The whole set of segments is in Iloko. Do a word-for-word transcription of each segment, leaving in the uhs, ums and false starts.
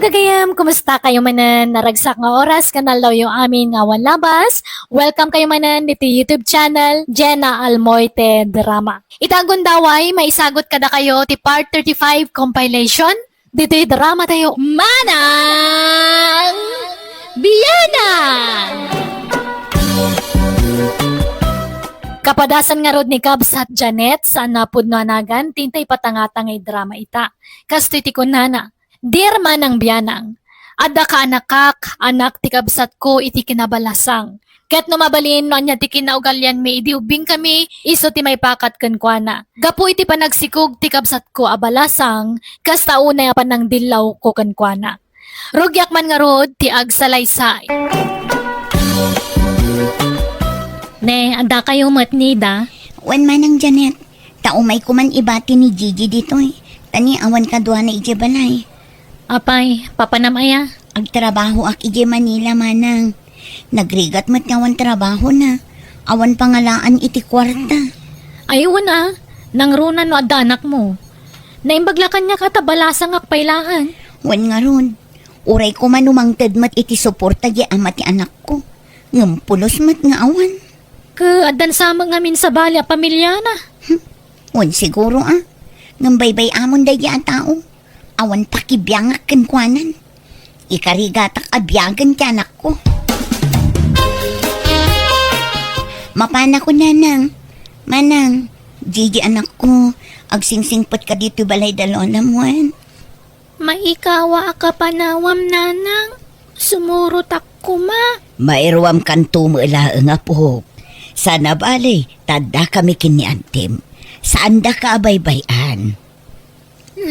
Gayam, kumusta kayo manen? Naragsak nga oras ken aldaw yo amin nga awan labas. Welcome kayo manen ditoy YouTube channel, Jenna Almoite Drama. Ita gundaway, maisagut kadakayo ti part thirty-five compilation ditoy drama tayo, Manang Bianang! Kapadasan ngarud ni Kabsat Janet, saan a pudno a nagan, ti intay ipatangtang nga idrama ita. Kastoy ti kunana, Dear Manang Bianang, adda kaanakak, anak ti kabsatko iti kinabalasang. Ket no mabalin no ania ti kinaugalianmi idi ubbingkami, isu ti maipakat kenkuana. Gapu iti panagsikog ti kabsatko a balasang, kasta unay a panangdillawko kenkuana. Rugiak man ngarud ti agsalaysay. Ne, adda kayo met ni Ida? Wen, Manang Janet, ta umayko man ibati ni Gigi ditoy. Ta ni awan kaduana idiay balay. Apay, papanam aya? Agtrabahoak idiay Manila, Manang. Nagrigat met nga awan trabahona. Awan pangalaan iti kuarta. Ay, wen a, nangruna no adda anakmo. Naimbag la kaniak a ta balasangak pay laeng. Wen ngarud, uray koma no mangted met iti suporta di ama ti anakko. Ngem pulos met nga awan. Ket addan sa met ngamin sabali a pamiliana. Hmm. Wen siguro a. Ngem baybay-amon daydi a tao. Awan pakibiangak kenkuanan. Ikarigatak a biagen ti anakko. Mapanakon, Nanang. Manang, Gigi anakko, agsingsingpetka ditoy balay da Lola mo, wen? Maikawa a kapanawam, Nanang. Sumurotak koma. Mairuamkanto met laeng, apok. Saan a bale, ta addakami ken ni Antim. Saandaka a baybay-an.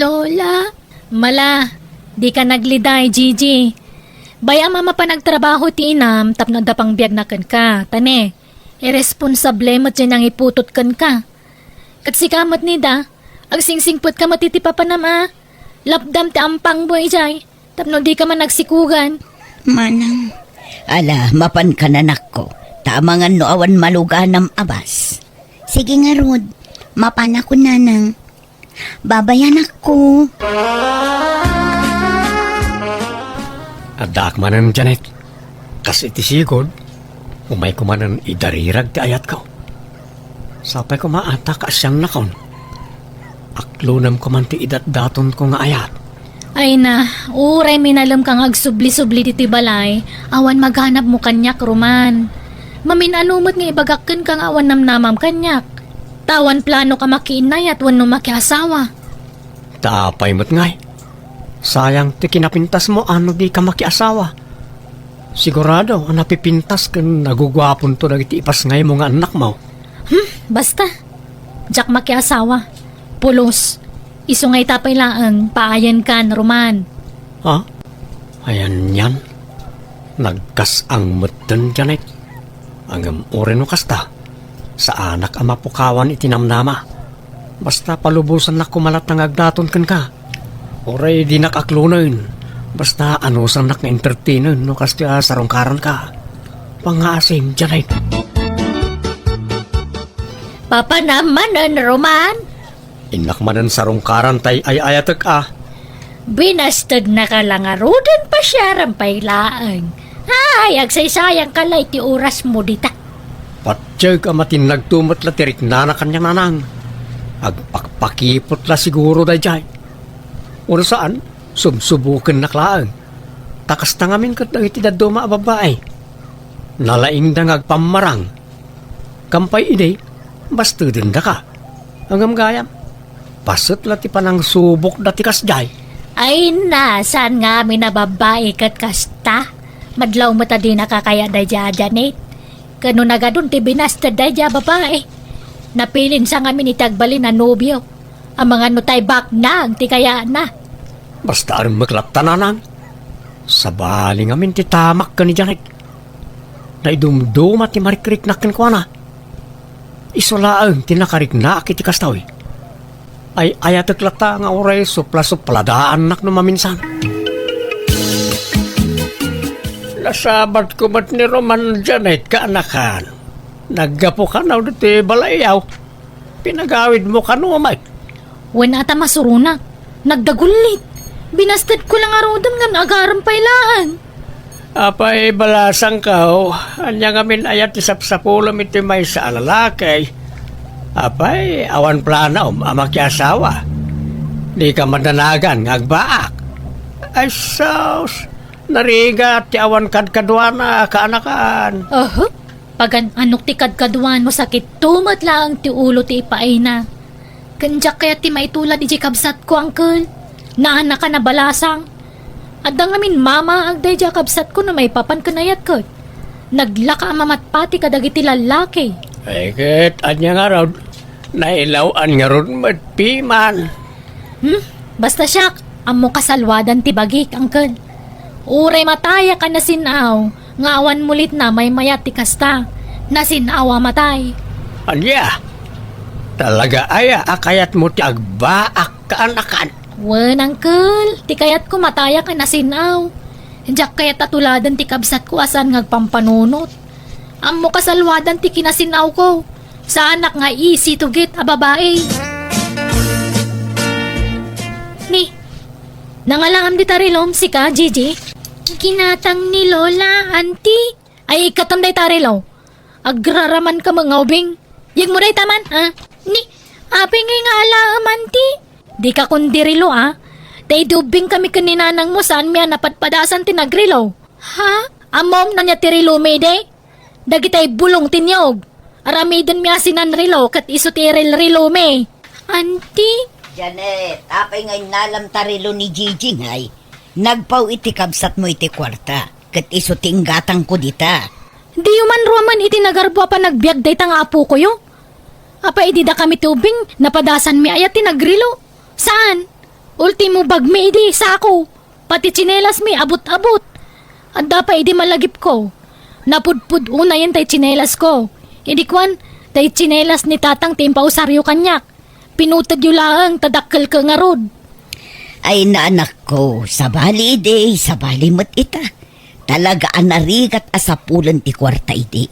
Lola. Mala, dika nagliday, Gigi. Bay-am a mapan agtrabaho ti inam tapno adda pangbiagna kenka. Ta ne, irresponsable met diay nangiputot kenka. Ket sika met ni Ida, agsingsingpetka met iti papanam a. Lapdam ti ampangmo idiay, tapno dika man agsikogan. Manang. Ala, mapankan, anakko, ta amangan no awan maluganam a bas. Sige ngarud, mapanakon, Nanang. Babayanakko. Addaak manen, Janet. Kas iti sigud, umayko manen idarirag ti ayatko. Sapay koma a ta kaasiannakon. Aklonem koman ti idatdatonko nga ayat. Ay na, uray minalem ka nga agsubli-subli ditoy balay, awan maganapmo kaniak, Roman. Mamin-ano met nga ibagak kenka nga awan namnamam kaniak? Ta awan planok a makiinnayat wenno makiasawa. Ta apay met ngay? Sayang ti kinapintasmo a no dika makiasawa. Sigurado a napipintas ken naguguaponto dagiti ipasngaymo nga annakmo. Hmm, basta. Diak makiasawa. Pulos. Isu nga ita pay laeng, paayenkan, Roman. Ha? Ayan yan. Nagkas-ang metten, Janet. Ngem uray no kasta, saanak a mapukawan iti namnama. Basta palubosannak koma latta nga agdaton kenka. Uray dinak aklonen, basta anusannak nga entertainen no kastoy a sarungkaranka. Pangngaasim, Janet. Papanam manen, Roman. Innak manen sarungkaran tay ay-ayatek a. Binastednaka la ngaruden, pasiaram pay laeng. Ay, agsaysayangka la iti orasmo dita. Patiek a matinnagto met la ti riknana kaniak, Nanang. Agpakpakipot la siguro daydiay. Wenno saan, subsubokennak laeng. Ta kasta ngamin ket dagiti dadduma a babbai. Nalaingda nga agpammarang. Kampay idi, bastedendaka. Ngem gayam, paset la ti panangsubokda ti kasdiay. Ay na, saan ngamin a babbai ket kasta? Madlaw met a dinaka kayaat daydiay a Janet. Ket no nagadun ti binasted daydiay a babai, napilinsa ngamin iti agbalin a nobio. Amangan no tay baknang ti kayaatna. Basta armek latta, Nanang. Sabali ngamin ti tamak ken ni Janet. Naidumduma ti marikriknak kenkuana. Isu laeng ti nakariknaak iti kastoy. Ay-ayatek latta nga uray supla-supladaannak no maminsan. Nasabatko met ni Roman, Janet, kaanakan. Naggapu kano ditoy balay, aw? Pinagawidmo kano met? Wen a ta masuronak. Nagdagullit. Binastedko la ngarudem ngem agarem pay laeng. Apay, balasangko, ania ngamin aya ti sapsapulem iti maysa a lalaki? Apay, awan planom a makiasawa? Dika madanagan nga agbaak? Ay sus, narigat ti awan kadkaduana a kaanakan. Oho, pagan-anok ti kadkaduan no sakit met laeng ti ulo ti ipaayna. Ken diak kayat ti maitulad idiay kabsatko, uncle. Naanakan a balasang. Adda ngamin mamaag daydiay a kabsatko no maipapan ken ayat ket naglaka a mamatpati kadagiti lallaki. Ay, ket ania ngarud, nailaw-an ngarud met piman. Hmm? Basta siak, ammo kasalwadan ti bagik, uncle. Uray matayak a nasin-aw, nga awan mulitna maymayat ti kasta. Nasin-aw a matay. Ania? Talaga aya a kayatmo ti agbaak kaanakan? Wen, uncle, ti kayatko matayak a nasin-aw. Diak kayat a tuladen ti kabsatko a saan nga agpampanunot. Ammo kasalwadan ti kinasin-awko. Saanak nga easy to get a babae. Ni, nangalaam dita rilom, sika, Gigi? Ginatang ni Lola, Auntie. Ay, ikkatam dayta rilo. Agraramanka met nga ubing. Yegmo dayta man, ha? Ni, apay ngay nga alaem, Auntie? Dika kundi rilo, a. Ta idi ubbingkami ken ni nanangmo, saanmi a napadpadasan ti nagrilo. Ha? Ammom no ania ti rilomi idi? Dagitay bulong ti niyog. Aramidenmi a sinanrilo ket isu ti irilrilomi. Auntie? Janet, apay nga innalam ta rilo ni Gigi ngay? Nagpaw iti kabsatmo iti kuarta, ket isu ti inggatangko dita. Diyo man ruamen iti nagarbo a panagbiag dayta nga apokoyo? Apay idi dakami ti ubbing, napadasanmi aya ti nagrilo? Saan? Ultimo bagmi idi sako. Pati tsinelasmi, abut-abut. Adda pay idi malagipko. Napudpud unayen tay tsinelasko. Idi kuan, tay tsinelas ni tatang ti impausaryo kaniak. Pinutedyo laeng ta dakkelko ngarud. Ay, naanakko, sabali idi, sabali met ita. Talaga a narigat a sapulen ti kuarta idi.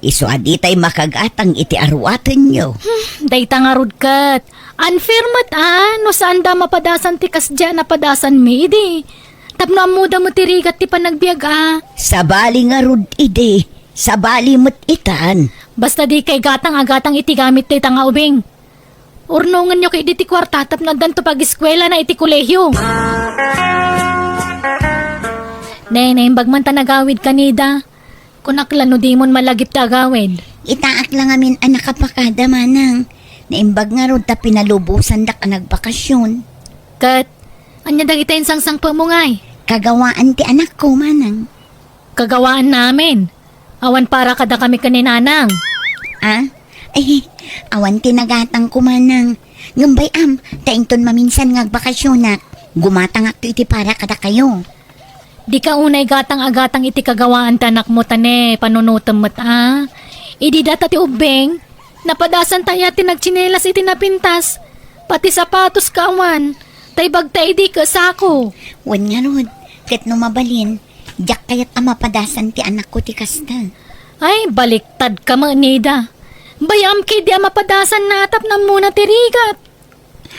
Isu a ditay makagatang iti aruatenyo. Hmm, dayta ngarud ket. Unfair met a, no saanda mapadasan ti kasdiay a napadasanmi idi. Tapno ammoda met ti rigat ti panagbiag a. Sabali ngarud idi, sabali met itan. Basta dikay gatang a gatang iti gamit dayta nga ubing. Urnongenyo ketdi ti kuarta tapno addanto pagiskuelana iti kolehio. Ne, naimbag man ta nagawidka, Nida. Kunak la no dimon malagip ti agawid. Itaak la ngamin a nakapakada, manang. Naimbag ngarud ta pinalubosandak a nagbakasyon. Ket, ania dagiti insangsangpetmo ngay? Kagawaan ti anakko, manang. Kagawaan namin. Awan para kadakami ken ni Nanang. Ah? Ay, awan ti nagatangko, manang. Ngem bay-am, ta inton maminsan nga agbakasyonak, gumatangakto iti para kadakayo. Dika unay gatang a gatang iti kagawaan ti anakmo ta ne, panunotem met a. Idi data ti ubbing, napadasanta aya ti nagtsinelas iti napintas, pati sapatos kaawan, ta ibagta idi ket sako. Wen ngarud, ket no mabalin, diak kayat a mapadasan ti anakko ti kasta. Ay, baliktadka met, Nida. Bay-am ketdi a mapadasanna tapno ammona ti rigat.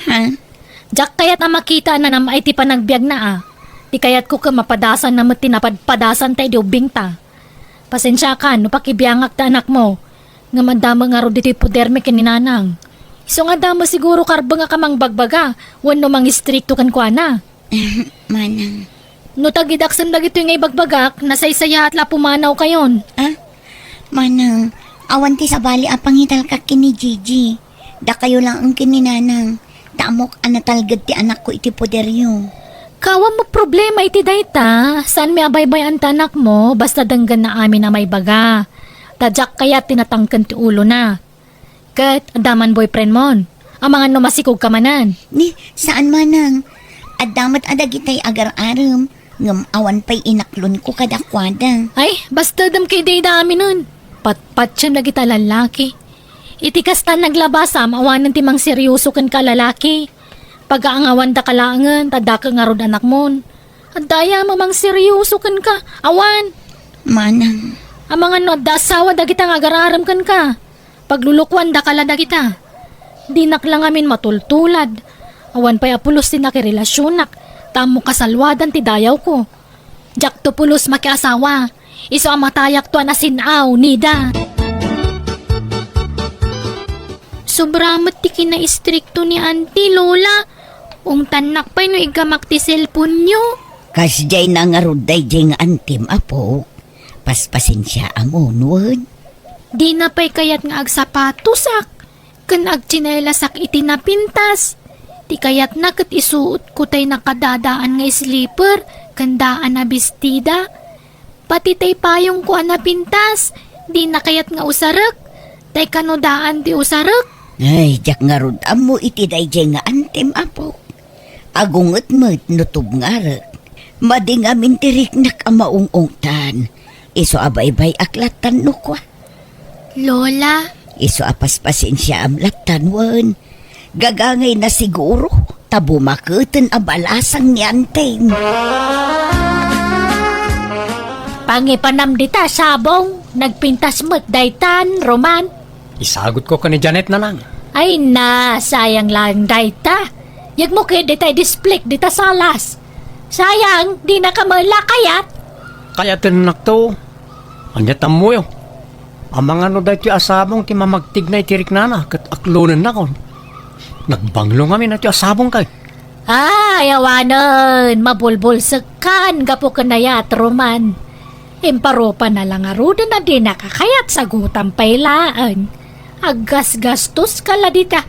Ha? Diak kayat a makita a nanam-ay ti panagbiagna a. Ti kayatko ket mapadasanna met ti napadpadasanta idi ubbingta. Pasensiakan no pakibiangak ti anakmo. Ngem adda met ngarud ditoy podermi ken ni Nanang. Isu nga adda met siguro karbengnga a mangbagbaga wenno mangistrikto kenkuana. Manang. No tagidaksem dagitoy nga ibagbagak, nasaysayaat la a pumanawkayon. Ah? Manang, awan ti sabali a pangitalka ken ni Gigi. Dakayo laeng ken ni Nanang. Ta ammok a natalged ti anakko iti poderyo. Kaawan met problema iti dayta. Saanmi a baybay-an ti anakmo, basta denggenna amin a maibaga. Ta diak kayat ti natangken ti ulona. Ket adda man boyfriendmon. Amangan no masikogka manen. Ni, saan manang. Adda met a dagitay agar-arem, ngem awan pay inaklonko kadakuada. Ay, bastedem ketdi dayta aminen. Patpatiem dagita lallaki. Iti kasta naglabasam, awanen ti mangseryoso kenka a lalaki. Pagaangawandaka laengen, ta daka ngarud anakmon. Adda aya a mangseryoso kenka? Awan. Manang. Amangan no adda asawa dagita nga agar-arem kenka. Paglulukuandaka la dagita. Dinak la ngamin matultulad. Awan pay a pulos ti nakirelasionak. ta ammo kasaluadan ti dayawko. Diakto pulos makiasawa. Isu a matayakto a nasin-aw, Nida. Sobra met ti kinaistrikto ni Auntie, Lola. Ungtannak pay no iggamak ti cellphone-yo. Kasdiay na ngarud daydiay nga antim, apo. Paspasensiaam wen. Dina pay kayat nga agsapatosak ken agtsinelasak iti napintas. Ti kayatna ket isuotko tay nakadadaan nga slipper ken daan a bestida. Pati tay payongko a napintas, dina kayat nga usarek. Tay kano daan ti usarek? Ay, diak ngarud ammo iti daydiay nga antim, apo. Agunget met no tubngarek. Madi ngamin ti riknak a maung-ungtan. Isu a baybay-ak lattan no kua. Lola. Isu a paspasensiaam lattan wen. Gagangayna siguro ta bumaketen a balasang ni Anting. Pangipanam dita sabong, nagpintas met daytan, Roman. Isagutko ken ni Janet, Nanang. Ay na, sayang lang dayta. Yagmo ket dita idisplik dita salas. Sayang, dinaka met la kayat. Kayatennakto. Ania ti ammoyo? Amangan no daytoy a sabong ti mamagtigna iti riknana ket aklonennakon. Nagbanglo ngamin daytoy a sabong kay. Ay, awanen, mabulbulsekkan gapu ken ayat, Roman. Imparupa na la ngaruden a dinaka kayat, sagutam pay laeng. Aggasgastoska la dita.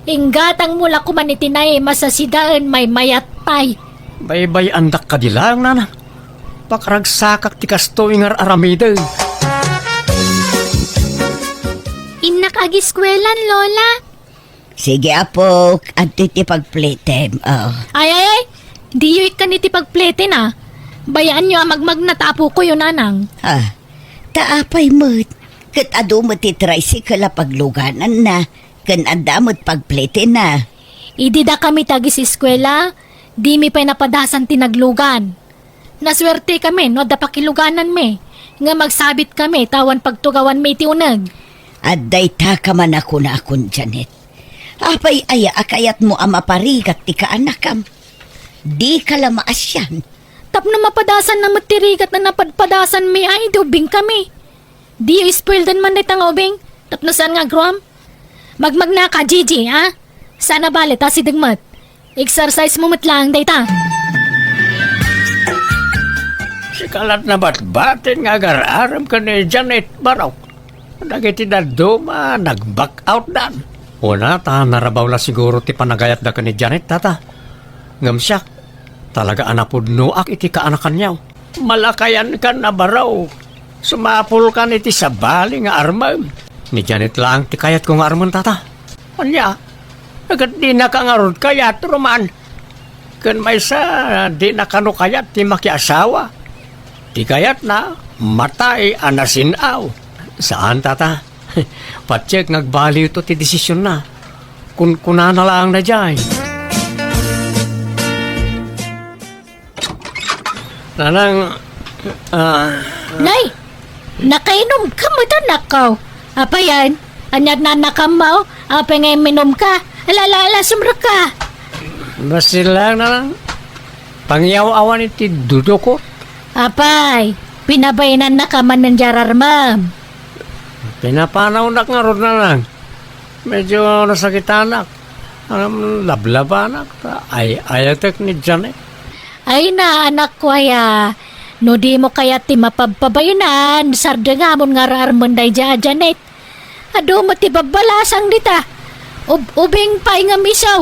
Inggatangmo la koman iti naimas a sidaen, maymayat pay. Baybay-andak kadi laeng, Nanang. Pakaragsakak ti kastoy nga ar-aramiden. Innak agiskuelan, Lola. Sige, apok. Adtoy ti pagplitem. Oh. Ay, ay, ay. Diyo ikkan iti pagpleten, a. Bayaanyo a magmagna ta apokoyo, Nanang. Ah, ta apay met? Ket adu met ti tricycle a paglugananna, ken adda met pagpletenna. Idi dakami ti agiseskuela, dimi pay napadasan ti naglugan. Nasuertekami no adda pakilugananmi, ngem agsabitkami ta awan pagtugawanmi iti uneg. Adda ita ka man a kunakon, Janet. Apay aya a kayatmo a maparigat ti kaanakam? Dika la maasian. Tapno mapadasanna met ti rigat a napadpadasanmi a idi ubingkami. Diyo ispoildan man dayta nga ubing, tapno saan nga agruam? Magmagnaka, Gigi, a? Saan a bale ta asideg met. Exercise mo met laeng dayta. Sika lat nabatbatin nga agar-arem ken ni Janet, Barok. Dagiti dadduma, nag-back out dan. Una, ta narabaw la siguro ti panagayatda ken ni Janet, tata. Ngem siak, talaga a napudnoak iti kaanakanyo. Malakayankan a baro. Sumapulkan iti sabali nga armem. Ni Janet laeng ti kayatko nga armen, tata. Ania? Ket dinaka ngarud kayat, Roman. Ken maysa, dina kano kayat ti makiasawa. Ti kayatna, matay a nasin-aw. Saan, tata? Patiek nga agbaliwto ti desisionna. Kunkunana laeng daydiay. Nanang, ah, Nay, nakainumka met, anakko. Apay aya? Ania ti naanakam? Apay nga imminumka? Ala, ala, ala, sumrekka. Basta lang, Nanang. Pangiyaw-awan iti dudoko. Apay, pinabainannaka manen diay armem. Pinapanawnak ngarud, Nanang. Medyo nasakitanak. Ngem lablabanak ta ay-ayatek ni Janet. Ay na, anakko aya. No dimo kayat ti mapabpabainan, sardengamon nga ar-armen daydiay a Janet. Adu met ti babbalasang dita. Ub-, ubing pay ngem isu.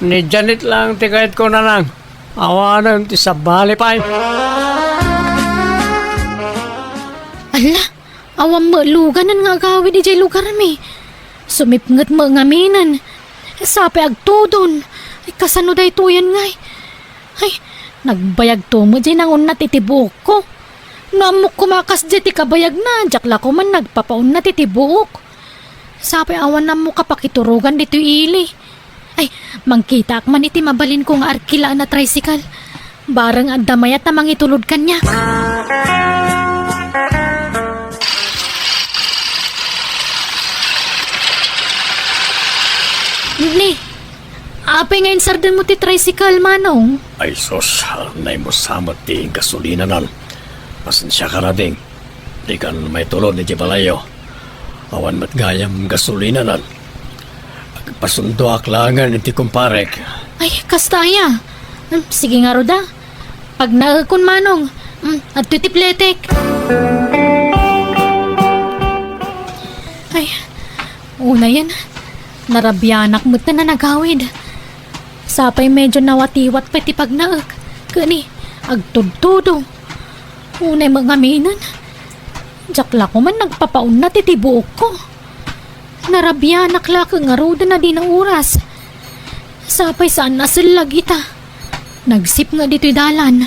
Ni Janet lang ti kayatko, Nanang. Awanen ti sabali pay. Ala, awan met luganen nga agawid idiay lugarmi. Sumipnget met ngaminen. Sapay agtudon. Ay, kasano daytoyen ngay? Ay, nagbayagto met diay nangunnat iti buokko. No ammok koma a kasdiay ti kabayagna, diak la koman nagpapaunnat iti buok. Sapay awan ammok a pakiturogan ditoy ili. Ay, mangkitaak man iti mabalinko nga arkilaen a tricycle. Bareng adda mayat a mangitulod kaniak. Ni, Apay nga insardenmo ti tricycle, Manong? Ay sus, naimmusa met ti gasolinanan. Pasensiaka, Ding. Dikan maitulon idiay balayyo. Awan met gayam gasolinanan. Agpasundoak laengen iti kumparek. Ay, kasta aya. Hmm, sige ngarud a. Pagnaekon, Manong. Hmm, adtoy ti pletek. Ay, unayen, narabianak met a nagawid. Sapay medyo nawatiwat pay ti pagnaek. Ken ni, agtudtudo. Unay met ngaminen, diak la koma nagpapaunat iti buokko. Narabianak la ket ngaruden a di nauras. Sapay saan a sellag ita. Nagsipnget ditoy dalan.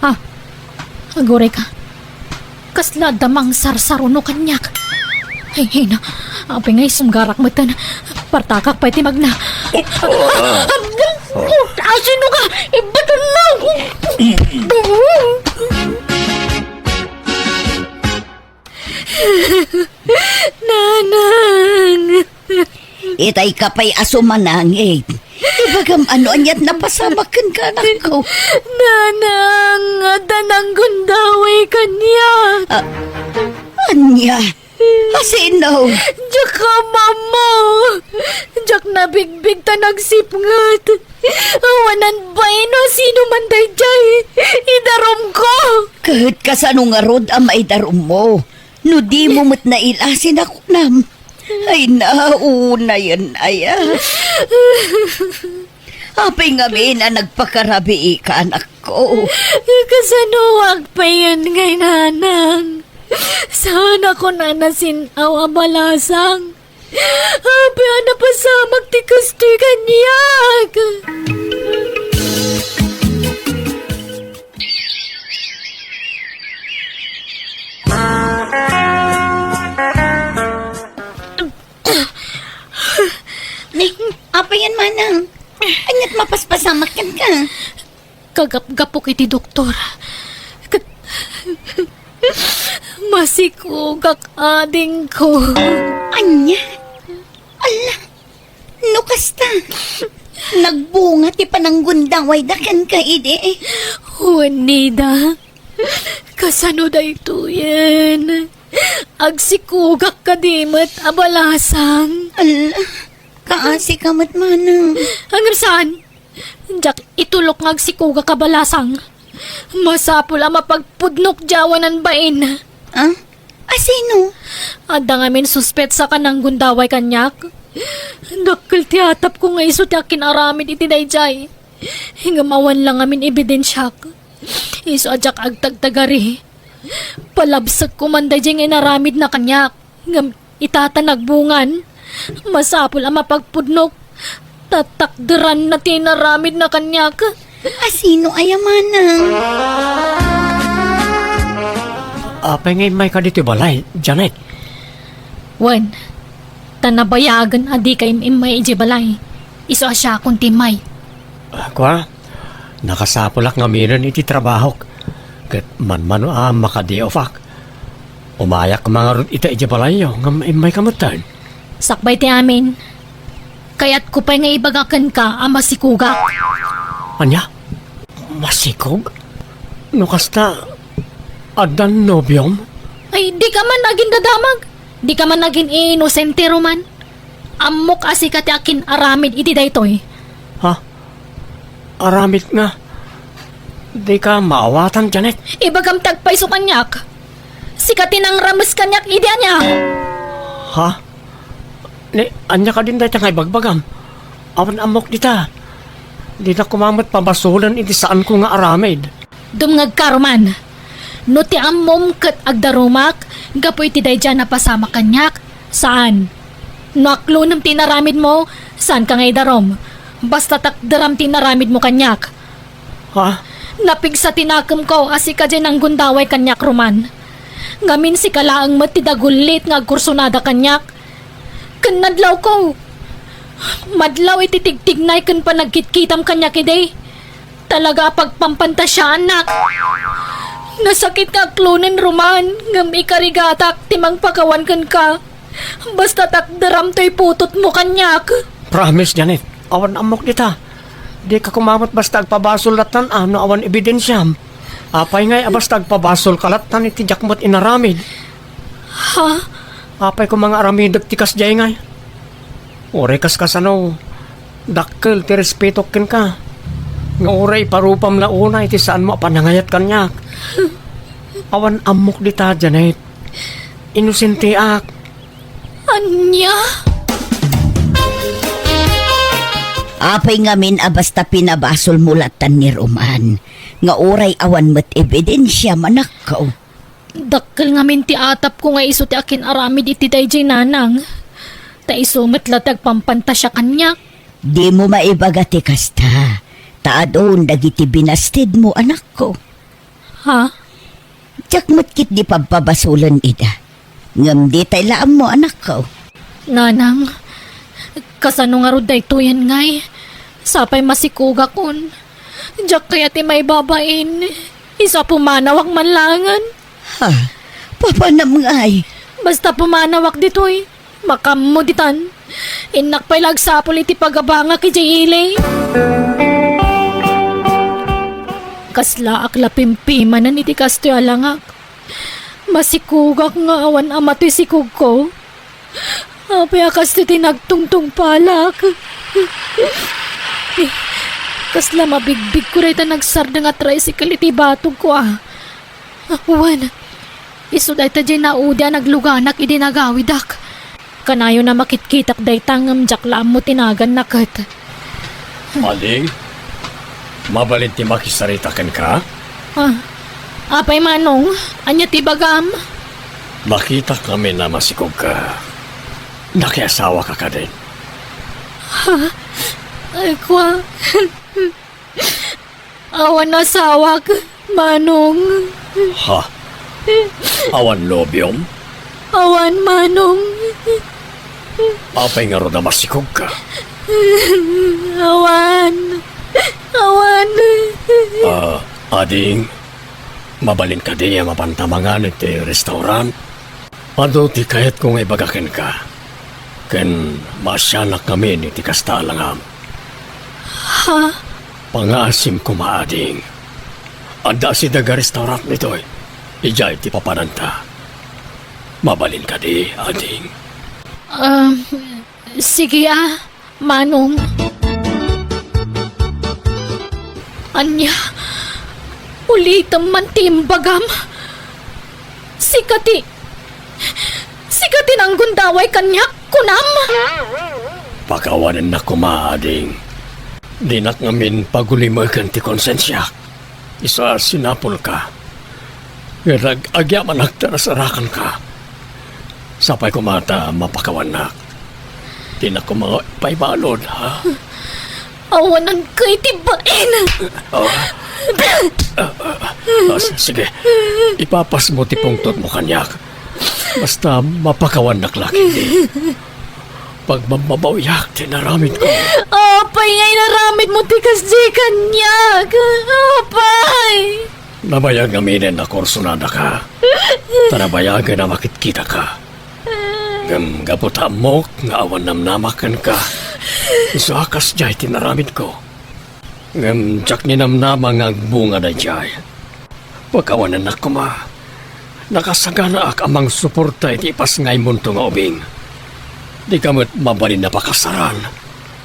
Ah, agurayka. Kasla adda mangsarsaruno kaniak. Ay, ay na. Apay nga isunggarak metten. Partakak pay ti magna. Asino ka? Ibaton mo! Nanang! Itay ka pay a sumanangit. Ibagam ano aniat napasamak kenka, anakko. Nanang, adda nanggundaway kaniak. Ah, ania? Asino? Diak ammo. Diak nabigbig ta nagsipnget. Awanan bain no sino man daydiay. Idarumko. Ket kasano ngarud a maidarummo? No dimo met naila, sinakunam. Ay, naunayen aya. Apay ngamin a nagpakarabiika, anakko? Kasanoak payen ngay, nanang? Saan a kunana sin-aw a balasang? Apay a napasamak ti kastoy kaniak? Ni, apay yan, manang? Aniat mapaspasamak kenka? Kagapgapok iti doktor. Ket masikugak, adingko. Ania? Ala, no kasta, nagbunga ti pananggundawayda kenka idi? Wen, Nida, kasano daytoyen? Agsikugak kadi met a balasang? Ala, kaasika met, manang. Ngem saan? Diak itulok nga agsikugak a balasang. Masapul a mapagpudnok diay awanan bain. Ah? Asino? Adda ngamin suspetsa a nanggundaway kaniak. Dakkel ti atapko nga isu ti akin-aramid iti daydiay. Ngem awan la ngamin ebidensiak. Isu a diak agtagtagari. Palabsekko man daydiay nga inaramidna kaniak. Ngem ita ta nagbungan, masapul a mapagpudnok. Tatakderanna ti inaramidna kaniak. Asino aya, manang? Apay nga immayka ditoy balay, Janet? Wen, ta nabayagen a dika im-immay idiay balay. Isu a siakon ti immay. Ah, kua, nakasapulak ngaminen iti trabahok, ket manmano a makadi-offak. Umayak ngarud ita idiay balayyo, ngem immayka metten. Sakbay ti amin, kayatko pay nga ibaga kenka a masikugak. Ania? Masikog? No kasta, addan nobiom? Ay, dika man agindadamag. Dika man agin-inosente, Roman. Ammok a sika ti akin-aramid iti daytoy. Ha? Aramid nga? Dika maawatan, Janet. Ibagam ti agpayso kaniak. Sika ti nangrames kaniak idi ania. Ha? Ni, ania kadin dayta nga ibagbagam? Awan ammok dita. Dina koma met pabasolen iti saanko nga aramid. Dumngegka, Roman. No ti ammom ket agdarumak gapu iti daydiay a napasamak kaniak, saan. No aklonem ti inaramidmo, saanka nga idarum. Basta takderam ti inaramidmo kaniak. Ha? Napigsa ti nakemko a sika diay nanggundaway kaniak, Roman. Ngamin sika laeng met ti dagullit nga agkursunada kaniak. Ken nadlawko. Madlaw iti tigtignay ken panagkitkitam kaniak idi. Talaga a pagpampantasiaannak. Nasakit nga aklonen, Roman, ngem ikarigatak ti mangpakawan kenka. Basta takderam toy putotmo kaniak. Promise, Janet. Awan ammok dita. Dika koma met basta agpabasol lattan a no awan ebidensiam. Apay ngay a basta agpabasol ka lattan iti diak met inaramid? Ha? Apay koma nga aramidek ti kasdiay ngay? Uray kas kasano, dakkel ti respetok kenka. Nga uray iparupam la unay ti saanmo a panangayat kaniak. Awan ammok dita, Janet. Inosenteak. Ania? Apay ngamin a basta pinabasolmo lattan ni Roman, nga uray awan met ebidensiam, anakko? Dakkel ngamin ti atapko nga isu ti akin-aramid iti daydiay, nanang. Ta isu met la ti agpampantasia kaniak. Dimo maibaga ti kasta, ta adun dagiti binastedmo, anakko. Ha? Diak met ketdi pabpabasolen ida. Ngem ditay la ammo, anakko. Nanang, kasano ngarud daytoyen ngay? Sapay masikogakon. Diak kayat ti maibabain. Isu a pumanawak man laengen. Ha? Papanam ngay? Basta pumanawak ditoy. Makaammo ditan. Innak pay la agsapul iti pagabangak idiay ili. Kaslaak la pimpimanen iti kastoy a langak. Masikogak nga awan ama toy sikogko. Apay a kastoy ti nagtungtungpalak? Kasla mabigbigko dayta nagsardeng a tricycle iti batogko a. Wen, isu dayta diay naudi a nagluganak idi nagawidak. Kanayon a makitkitak dayta ngem diak la ammo ti naganna ket. Ading, mabalin ti makisarita kenka? Ah, apay, Manong, ania ti ibagam? Nakitak ngamin a masikogka. Nakiasawaka kadin? Ha? Ay, kua. Awan asawak, Manong. Ha? Awan nobiom? Awan, Manong. Apay ngarud a masikogka? Awan. Awan. Ah, ading, mabalin kadi a mapanta mangan iti restaurant? Adu ti kayatko nga ibaga kenka, ken maasianak ngamin iti kasta a langam. Ha? Pangaasim koma, ading. Adda asideg a restaurant ditoy. Idiay ti papananta. Mabalin kadi, ading? Um, sige, ah. Manong. Ania? Ulitem man ti imbagam. Sika ti, sika ti nanggundaway kaniak, kunam? Pakawanennak koma, ading. Dinak ngamin pagulimeken ti konsensiak. Isu a sinapulka. Ngem ag-, agyamanak ta nasarakanka. Sapay koma ta mapakawannak. Dinak koma paibalud, ha? Awananka iti bain! Ah. Ah, ah, ah, s-, sige. Ipapasmo ti pungtotmo kaniak. Basta mapakawannak la ketdi. Pagmammabawiak ti naramidko. Apay nga inaramidmo ti kasdi kaniak? Apay! Nabayag ngaminen a kursunadaka. Ta nabayagen a makitkitaka. Ngem gapu ta ammok nga awan namnamak kenka, isu a kasdiay ti naramidko. Ngem diak ninamnama nga agbunga daydiay. Pakawanennak koma. Nakasaganaak a mangsuporta iti ipasngaymonto nga ubing. Dika met mabalin a pakasaran,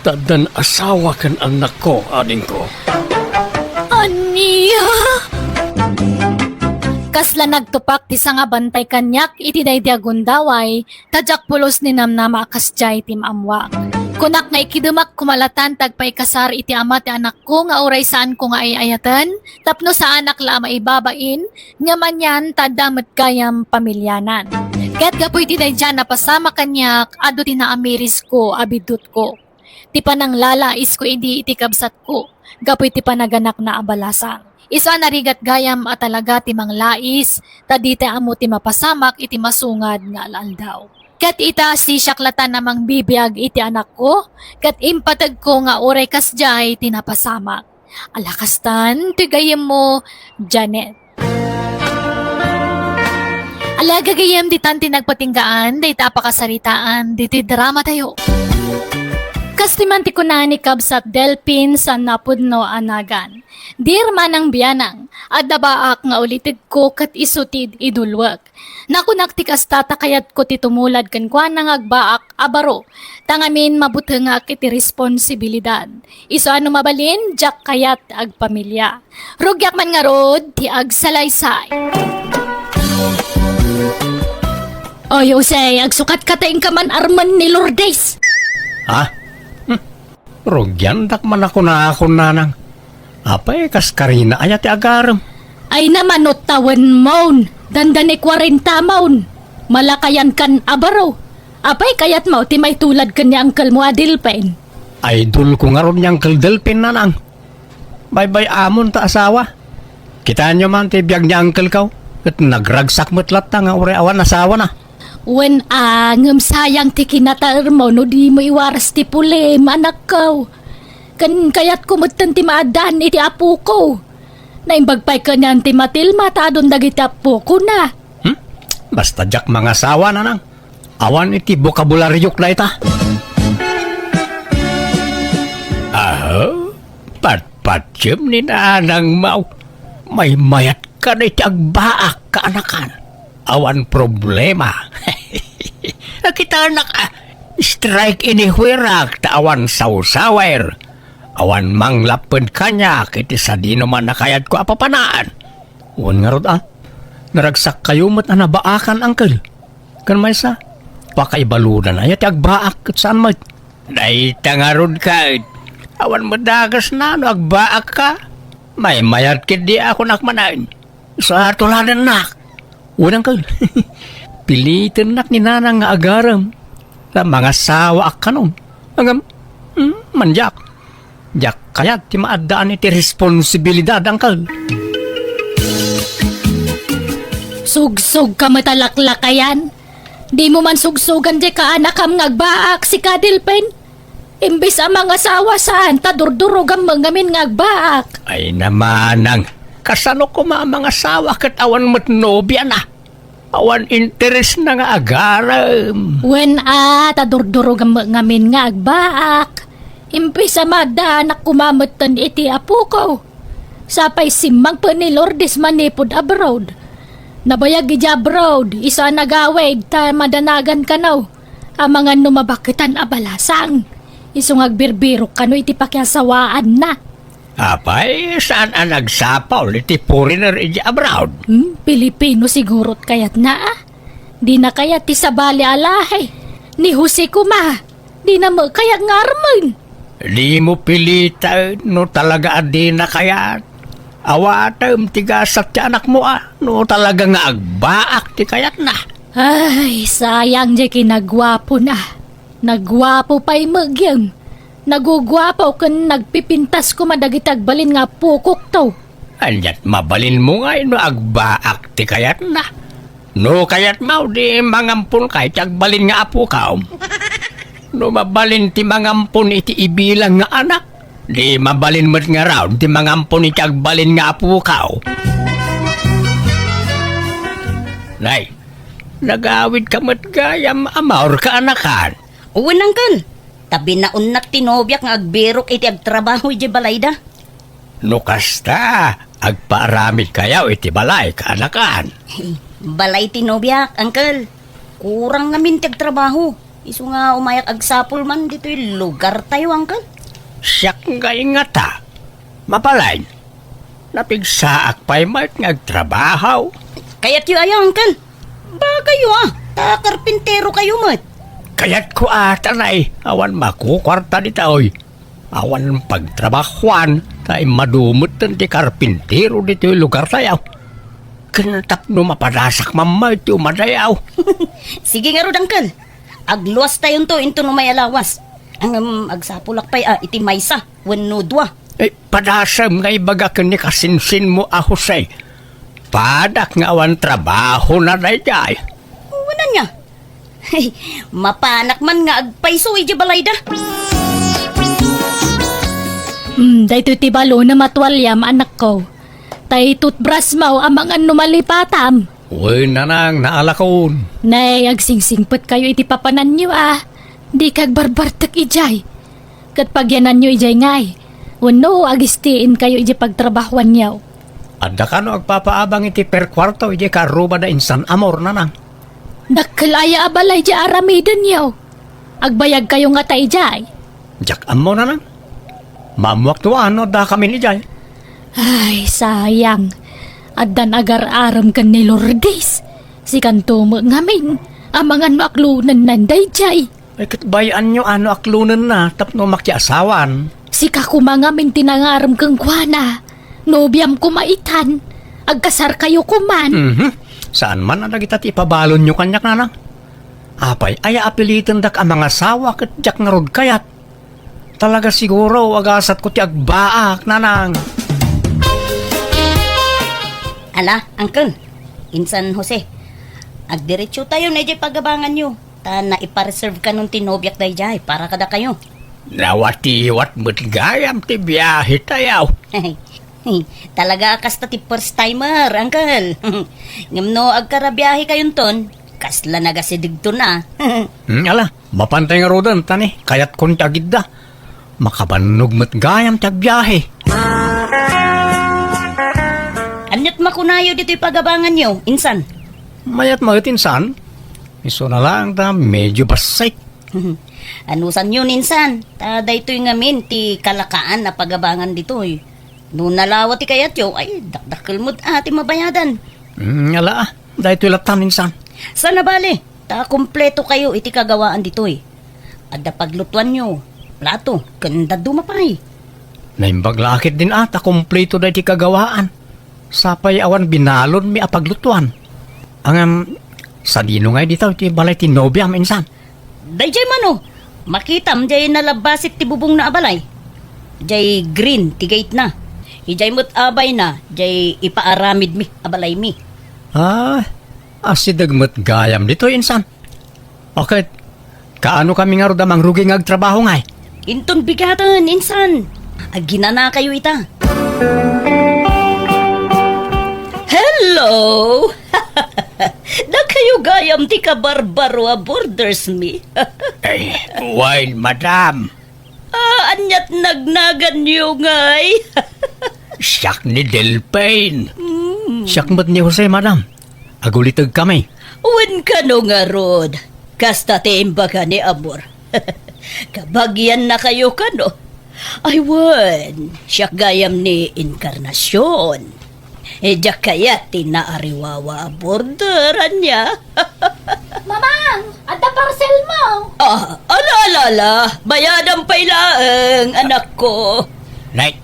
ta addan asawa ken annakko, adingko. Ania? Kasla nagtupak ti sangabantay kaniak iti daydi a gundaway, ta diak pulos ninamnama a kasdiay ti maammoak. Kunak nga ikidemak koma latan ti agpaikasar iti ama ti anakko nga uray saanko nga ay-ayaten, tapno saanak la a maibabain, ngem anian ta adda met gayam pamilianan. Ket gapu iti daydiay a napasamak kaniak, adu ti naamirisko a biddutko. Ti pananglalaisko idi iti kabsatko, gapu iti panaganakna a balasang. Isu a narigat gayam a talaga ti manglais, ta ditay ammo ti mapasamak iti masungad nga al-aldaw. Ket ita, sisiak latan a mangbibiag iti anakko, ket impategko nga uray kasdiay ti napasamak. Ala kastan, ti gayyemmo, Janet. Ala gagayyem, ditan ti nagpatinggaan dayta a pakasaritaan diti dramatayo. Kas ti man ti kuna ni Kabsat Delpin sa napudno a nagan. Dear Manang Bianang, adda baak nga ulitegko ket isu ti idulwek. Nakunak ti kasta ta kayatko ti tumulad kenkuana nga agbaak a baro, ta ngamin mabutengak iti responsibilidad. Isu a no mabalin, diak kayat agpamilya. Rugiak man ngarud ti agsalaysay. Oy, Jose, agsukat ka ta inka man armen ni Lourdes. Ha? Hmm. Rugiandak man a kunakon, nanang. Apay, kas karina aya ti agarem? Ay naman, no tawen mon. Dandani kwarenta mon. Malakayan kan a baro. Apay, kayat mo ti maitulad ken ni uncle mo a Delpin? Idol ko ngarud ni Uncle Delpin, nanang. Baybay-amon ta asawa. Kitaenyo man ti biag ni uncle ko. Ket nagragsak met latta nga uray awan asawana. Wen a, ngem sayang ti kinataermo no dimo iwaras ti pulim, anakko. Ken kayatko metten ti maaddaan iti apoko. Naimbag pay kanian ti Matilma ta adun dagiti apokona. Hmm? Basta diak mangasawa, nanang. Awan iti bokabulariok dayta. Aha, patpatiem ni nanang mo. Maymayat ka na iti agbaak, kaanakan. Awan problema. Nakitanak, ah, strike inihuirak ta awan sawsawer. Awan manglapped kaniak iti sadino man a kayatko a papanaan. Wen ngarud, a, naragsak kayo met a nabaakan, uncle. Ken maysa, pakaibaludan aya ti agbaak ket saan met. Dayta ngarud ket, awan met dakesna no agbaak ka. Maymayat ketdi a kunak manen. Sa tuladennak. Wen, uncle. Pilitennak ni nanang nga agarem. Ta mangasawaak kanon. Ngem, hmm, mandiak. Diak kayat ti maaddaan iti responsibilidad, uncle. Sugsog ka met a laklakayan. Dimo man sugsogan diay kaanakam nga agbaak, sika, Delpin. Imbes a mangasawa saan ta durdurogam met ngamin nga agbaak. Ay namanang, kasano koma a mangasawa ket awan met nobiana? Awan interesna nga agarem. Wen a, ta durdurogam met ngamin nga agbaak. Imbes a maaddaanak koma metten iti apoko. Sapay simmangpen ni Lourdes manipud abroad. Nabayag idiay abroad, isu a nagawid ta madanagan kano. Amangan no mabaketan a balasang. Isu nga agbirbirok kano iti pakiasawaanna. Apay, saan a nagsapul iti foreigner idiay abroad? Hmm, Pilipino sigurot kayatna, a? Dina kayat ti sabali a lahi. Ni Jose koma, dina met kayat nga armen. Dimo piliten no talaga a dina kayat. Awatem ti gasat ti anakmo, a, no talaga nga agbaak ti kayatna. Ay, sayang diay kinaguapona. Naguapo pay met gayam. Naguguapo ken nagpipintas koma dagiti agbalin nga apokokto. Ania't mabalinmo ngay no agbaak ti kayatna? No kayatmo, di mangamponka iti agbalin nga apokom. No mabalin ti mangampon iti ibilang nga anak, di mabalin met ngarud ti mangampon iti agbalin nga apokaw. Nay, nagawid ka met gayam a maurka, anakan. Wen, uncle. Ta binaonnak ti nobiak nga agbirok iti agtrabaho idiay balayda. No kasta, agpaaramid kayo iti balay, kaanakan. Balay ti nobiak, uncle. Kurang ngamin ti agtrabaho. Isu nga umayak agsapul man ditoy lugartayo, uncle. Siak ngay ngata. Mabalin, napigsaak pay met nga agtrabaho. Kayatyo aya, uncle? Bagayyo, a, ta karpintero kayo met. Kayatko a, ta nay, awan makukuarta ditoy. Awan pagtrabahuan, ta immadu metten ti karpintero ditoy lugartayo. Ken tapno mapadasak man met ti umadayo. Sige ngarud, uncle. Agluastayonto inton umay a lawas. Ngem agsapulak pay a iti maysa wenno dua. Eh, padasem nga ibaga ken ni kasinsinmo a Jose. Padak nga awan trabahona daydiay. Wen ania? Hey, mapanak man nga agpayso idiay balayda. Hmm, daytoy ti balonem a tualiam, anakko. Tay toothbrushmo, amangan no malipatam. Wen, nanang, naalakon. Nay, agsingsingpetkayo iti papananyo, a. Dika agbarbartek idiay. Ket pagyananyo idiay ngay, wenno agistiinkayo idiay pagtrabahoanyo. Adda kano agpapaabang iti per kuarto idiay kaarrubada insan, amor, nanang? Dakkel aya a balay diay aramidenyo. Agbayagkayo ngata idiay? Diak ammo, nanang. Maammoak no ania no adda kamin idiay. Ay, sayang. Addan agar-arem ken ni Lourdes. Sikanto met ngamin, amangan no aklonenna daydiay. Ay, ket bay-anyo a no aklonenna tapno makiasawan. Sika koma ngamin ti nangarem kenkuana. Nobiam koma itan. Agkasarkayo koman. Mhm. Saan man a dagita ti ipabalonyo kaniak, nanang? Apay, aya apilitendak a mangasawa ket diak ngarud kayat? Talaga siguro, agasatko ti agbaak, nanang. Ala, uncle, insan Jose, agdiretso tayo na idiay pagabanganyo. Ta naipareserve kanon ti nobiak daydiay para kadakayo. Nawatiwat met gayam ti biahe tayo. Talaga a kasta ti first timer, uncle. Ngem no agkarabiahe kayonton, kasla nagasidegton a. Hmm, ala, mapantay ngaruden, ta ni, kayatkon ti agidda. Makabannog met gayam ti agbiahe. Aniat makunayo ditoy pagabanganyo, insan? Mayat met, insan. Isuna laeng ta medyo bassit. Anusanyo, insan, ta daytoy ngamin ti kalakaan a pagabangan ditoy. No nalawa ti kayatyo, ay, dakdakkel met a ti mabayadan. Mm, ala, daytoy latta, insan. Sana bale, ta kumpleto kayo iti kagawaan ditoy. Adda paglutuanyo, plato, ken dadduma pay. Naimbag la a ketdin a ta kumpleto daytoy kagawaan. Sapay awan binalonmi a paglutuan. Ngem, sadino ngay ditoy ti balay ti nobiam, insan? Daydiay mano, makitam diay nalabbasik ti bubongna a balay. Diay green ti gatena. Idiay met a bayna, diay ipaaramidmi a balaymi. Ah, asideg met gayam ditoy, insan. Ket, kaano kami ngarud a mangrugi nga agtrabaho ngay? Inton bigaten, insan. Aginanakayo ita. Hello! Dakayo gayam ti kabarbaro a boarders mi. Ay, wen, madam. Ah, aniat nagnaganyo ngay? Siak ni Delphine. Mm. Siak met ni Jose, madam. Aguliteg kami. Wen kano ngarud, kasta ti imbaga ni Amor. Kabagiannakayo kano? Ay wen, siak gayam ni Encarnacion. Eh, diak kayat ti naariwawa a border, ania? Mamang, adda parcel mo. Ah, ala, ala, ala. Bayadam pay laeng, anakko. Nay,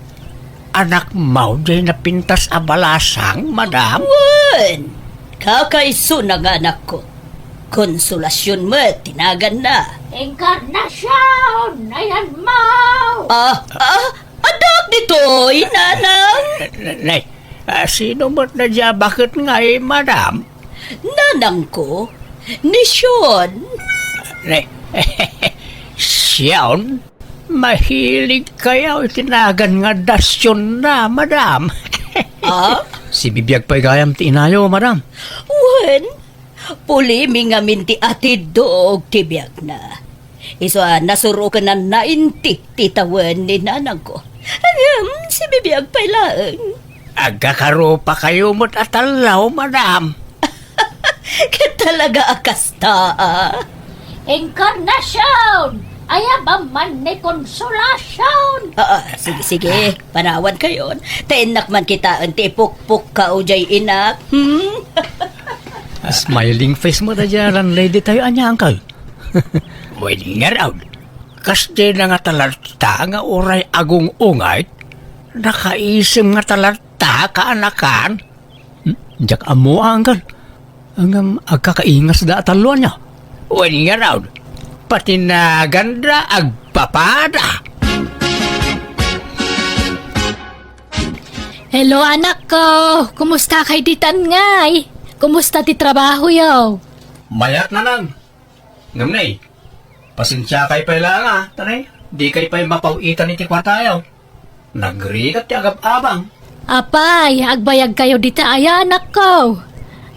anakmo diay napintas a balasang, madam? Wen, kakaisuna nga anakko. Consolacion met ti naganna. Encarnacion, ayanmo. Ah, ah, addaak ditoy, nanang. Nay, ah, sino met daydiay a baket ngay, madam? Nanangko, ni Sean. Nay, Sean? Mahilig kayo iti nagan nga dasyonna, madam. Ah? Sibibiag pay gayam ti inayo, madam. Wen, pulimi ngamin ti atiddog ti biagna. Isu a nasuro ken a ninety ti tawen ni nanangko. Ngem, sibibiag pay laeng. Agkakarupa kayo met a tallo, madam. Ket talaga a kasta, a. Encarnacion! Ayabam man ni Consolacion! Ah, ah, sige, sige. Panawan kayon. Ta innak man kitaen ti ipukpukkaw diay inak. Hmm? Smiling face mo, daydiay a landlady tayo, ania, uncle? Wen ngarud, kasdiay na nga talatta nga uray agung-ungayt, nakaisem nga talatta kaanakan. Hmm? Diak ammo, uncle. Ngem agkakaingasda a tallo, ania? Wen ngarud, pati naganda agpapada. Hello, anakko. Kumusta kay ditan ngay? Kumusta ti trabahoyo? Mayat, nanang. Ngem nay, pasensiakay pay laeng a, ta nay, dikay pay mapaw-itan iti kuartayo. Nagrigat ti agab-abang. Apay, agbayagkayo dita aya, anakko?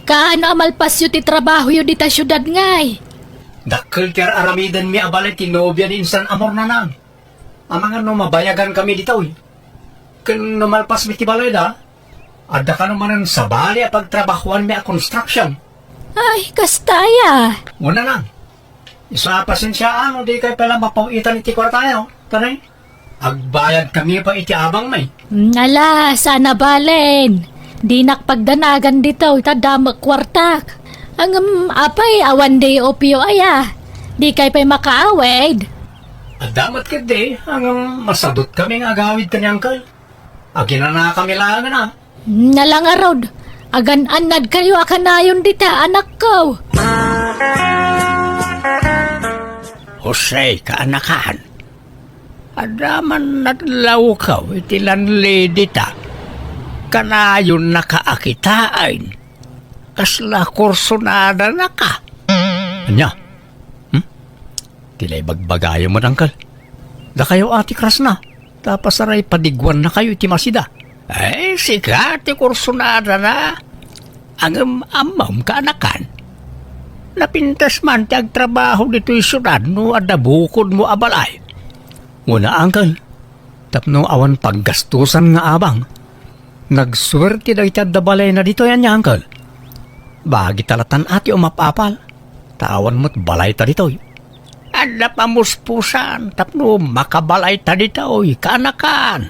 Kaano a malpasyo ti trabahoyo dita siudad ngay? Dakkel ti ar-aramidenmi a balay ti nobia ni insan Amor, nanang. Amangan no mabayagankami ditoy. Ken no malpasmi ti balayda, adda kano manen sabali a pagtrabahoanmi a construction. Ay, kasta aya. Una lang. Isu a pasensiaan no dikay pay la mapaw-itan iti kuartayo. Tanay, agbayadkami pay iti abangmi. Mm, ala, saan a balen. Dinak pagdanagan ditoy ta adda met kuartak. Ngem, apay, awan day opyo aya. Dikay pay makaawid. Adda met ketdi, ngem masadutkami nga agawid ken ni Uncle. Aginanakami laengen a. Nala ngarud, agan-annadkayo a kanayon dita, anakko. Jose, kaanakan, adda man nadlawko iti landlady ta. Kanayonnaka a kitaen. Kasla kursonadanaka. Ania? Hmm? Ti la ibagbagayo met, Uncle. Dakayo a ti krasna, ta pasaray padigwannakayo iti masida. Ay, sika ti kursonadana. Ngem ammom, kaanakan, napintas man ti agtrabaho ditoy siudad no adda bukodmo a balay. Una, Uncle, tapno awan paggastusan nga abang. Nagsuerte dagiti adda balayna ditoy, ania, Uncle? Bagi ta latan a ti umap-apal, ta awan met balayta ditoy. Adda pamuspusan tapno makabalayta ditoy, kaanakan.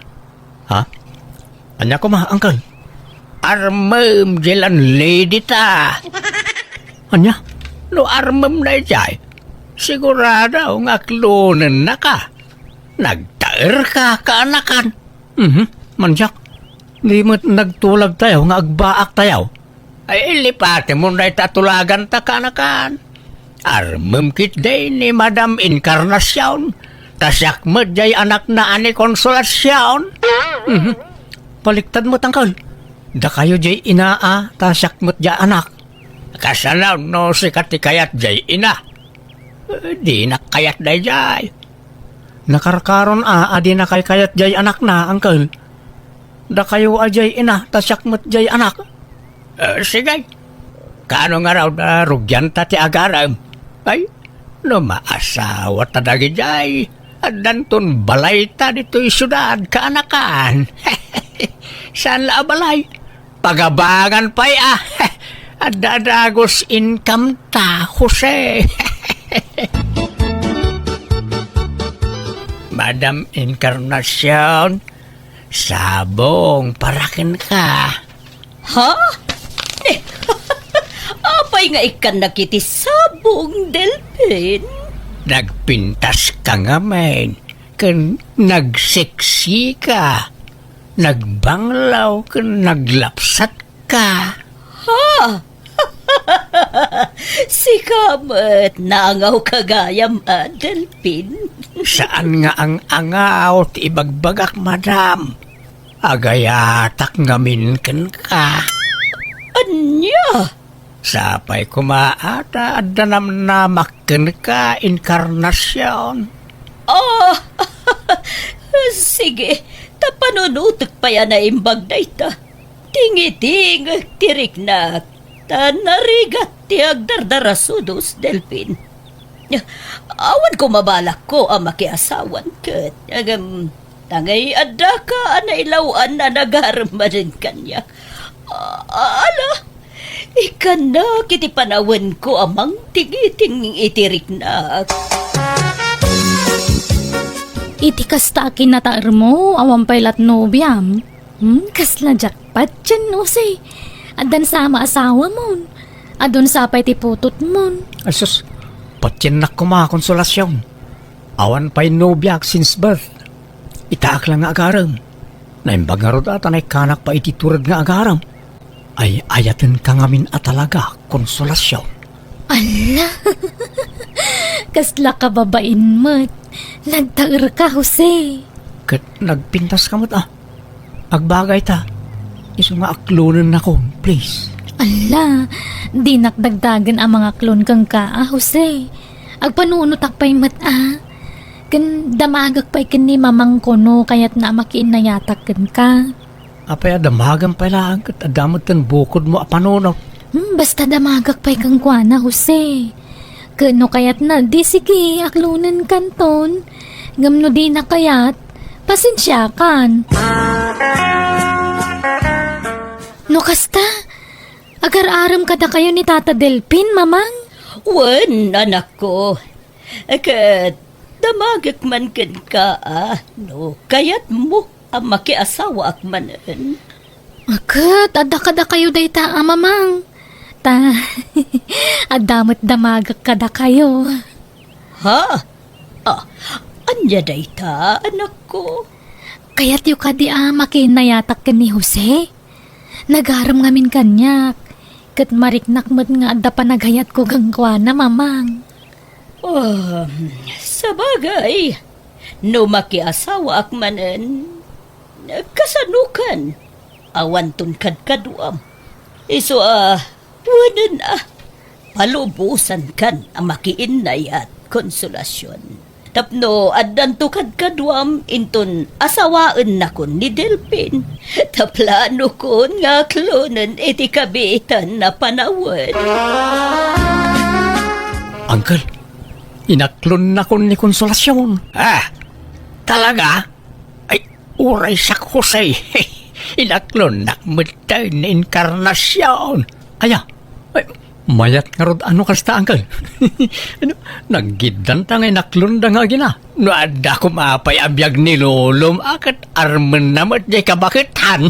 Ha? Ania koma, Uncle? Armem diay landlady ta. Ania? No armem daydiay, sigurado nga aklonennaka. Nagtaerka, kaanakan. Mhm, mansiak. Di met nagtulagtayo nga agbaaktayo. Ay, lipatemon dayta a tulaganta, kaanakan. Armem ketdi ni Madam Encarnacion, ta siak met diay anakna a ni Consolacion. Mhm. Baliktad met, Uncle. Dakayo diay ina a, ta siak met diay anak. Kasano no sika ti kayat diay ina? Eh, dinak kayat daydiay. Nakarkaron a, a dinakay kayat diay anakna, Uncle. Dakayo a diay ina, ta siak met diay anak. Eh, sige. Kaano ngarud a rugianta ti agarem? Ay, no maasawata dagidiay, addanton balayta ditoy siudad, kaanakan. Saan la a balay? Pagabangan pay a. Adda dagus income ta, Jose. Madam Encarnacion, sabong para kenka. Ha? Eh, apay nga ikkannak iti sabong, Delpin? Nagpintaska ngamin ken nagseksika. Nagbanglaw ken naglapsatka. Ha? Sika met naangawka gayam a, Delpin? Saan nga ang-angaw ti ibagbagak, madam. Agayatak ngamin kenka. Ania? Sapay koma a ta adda namnamak kenka, Encarnacion. Oh, sige, ta panunotek pay a naimbag dayta. Tingitingek ti riknak, ta narigat ti agdardarasudos, Delpin. Awan koma balakko a makiasawan ket, agam, tangay addaka a nailaw-an a nagarem manen kaniak. A-, ala, ikkannak iti panawenko a mangtingiting iti riknak. Iti kasta a kinataermo, awan pay lat nobiam. Hmm, kasla diak patien, Jose. Addan sa a maasawamon. Adun sa pay ti putotmon. Ay sus, patiennak koma, Consolacion. Awan pay nobiak since birth. Itaak la nga agarem. Naimbag ngarud a ta naikkanak pay iti tured nga agarem. Ay-ayatenka ngamin a talaga, Consolacion. Ala! Kasla kababain met. Nagtaerka, Jose. Ket nagpintaska met a. Agbagayta. Isu nga aklonennakon, please. Ala, dinak dagdagen a mangaklon kenka a, Jose. Agpanunotak pay met a. Ken damagak pay ken ni mamangko no kayatna a makiinnayatak kenka. Apay a damagam pay laeng ket adda met ken bukodmo a panunot? Hmm, basta damagak pay kenkuana, Jose. Ken no kayatna, di sige, aklonenkanton. Ngem no dina kayat, pasensiakan. No kasta, agar-arem kadakayo ni Tata Delpin, Mamang? Wen, anakko. Ket damagek man kenka, a, no kayatmo a makiasawaak manen. Ket adda kadakayo dayta a Mamang. Ta, adda met damagek kadakayo. Ha? Ah, ania dayta, anakko? Kayatyo kadi a makinnayatak ken ni Jose? Nagarem ngamin kaniak, ket mariknak met nga adda panagayatko kenkuana, Mamang. Um, sabagay, no makiasawaak manen, kasanokan? Awanton kadkaduam. Isu a, wanen a, palubosankan a makiinnayat, Konsolasion. Tapno addanto kadkaduam inton asawaennakon ni Delpin. Ta planokon nga aklonen iti kabiitan a panawen. Uncle, inaklonnakon ni Konsolasion. Ah, talaga? Ay, uray siak, Jose. Inaklonnak metten ni Encarnacion. Aya, ay, mayat ngarud a no kasta, Uncle. Ano, naggiddanta nga inaklonda nga agina. No adda koma pay a biag ni Lolom, a ket armenna met diay kabaketan.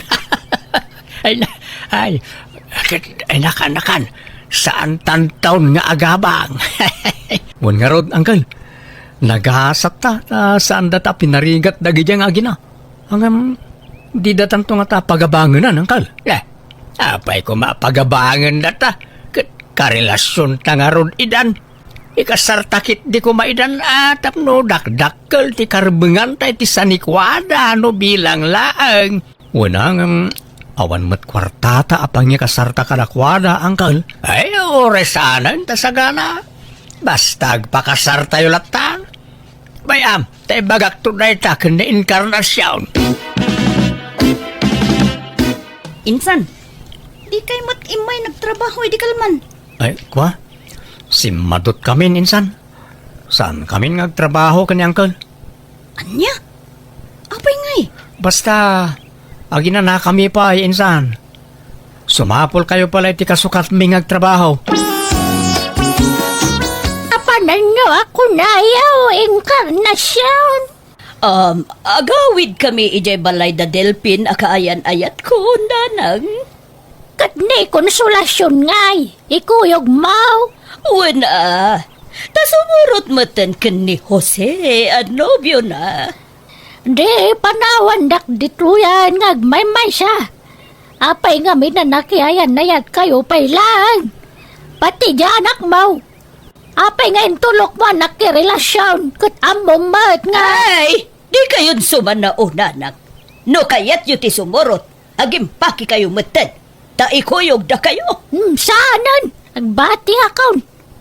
Ay, na, ay, ket, ay, nakan, nakan. Saan tantaon nga agabang. Wen ngarud, Uncle. Nagasatta, ta saandata a pinarigat dagidiay nga agina. Ngem, didatanto ngata pagabangenan, Uncle. Eh, apay koma a pagabangenda ta? Ket karelasionta ngarud idan. Ikasarta ketdi koma idan a tapno dakdakkel ti karbenganta iti sanikuada no bilang laeng. Wen a ngem, awan met kuartata a pangikasarta kadakuada, Uncle. Ay, uray saanen ta sagana. Basta agpakasartayo latta. Bay-am, ta ibagakto dayta ken ni Encarnacion. Insan, dikay met immay nagtrabaho idi kalman? Ay, kua? Simmadutkamin, insan. Saankamin nga agtrabaho ken ni Uncle. Ania? Apay ngay? Basta, aginanakami pay, insan. Sumapulkayo pay la iti kasukatmi nga agtrabaho. Apananno a kunayo, Encarnacion? Um, agawidkami idiay balay da Delpin a kaayan-ayatko, nanang. Ket ni Konsolasion ngay, ikuyogmo? Wen a, ta sumurot metten ken ni Jose a nobiona. Di panawandak ditoyen nga agmaymaysa. Apay ngamin a nakiayan-ayatkayo pay laeng? Pati diay anakmo. Apay nga intulokmo a nakirelasion ket ammom met nga... Ay, dikayon sumanaw, nanang. No kayatyo ti sumurot, agimpakekayo metten, ta ikuyogdakayo. Hmm, saanen? Agbatiakon.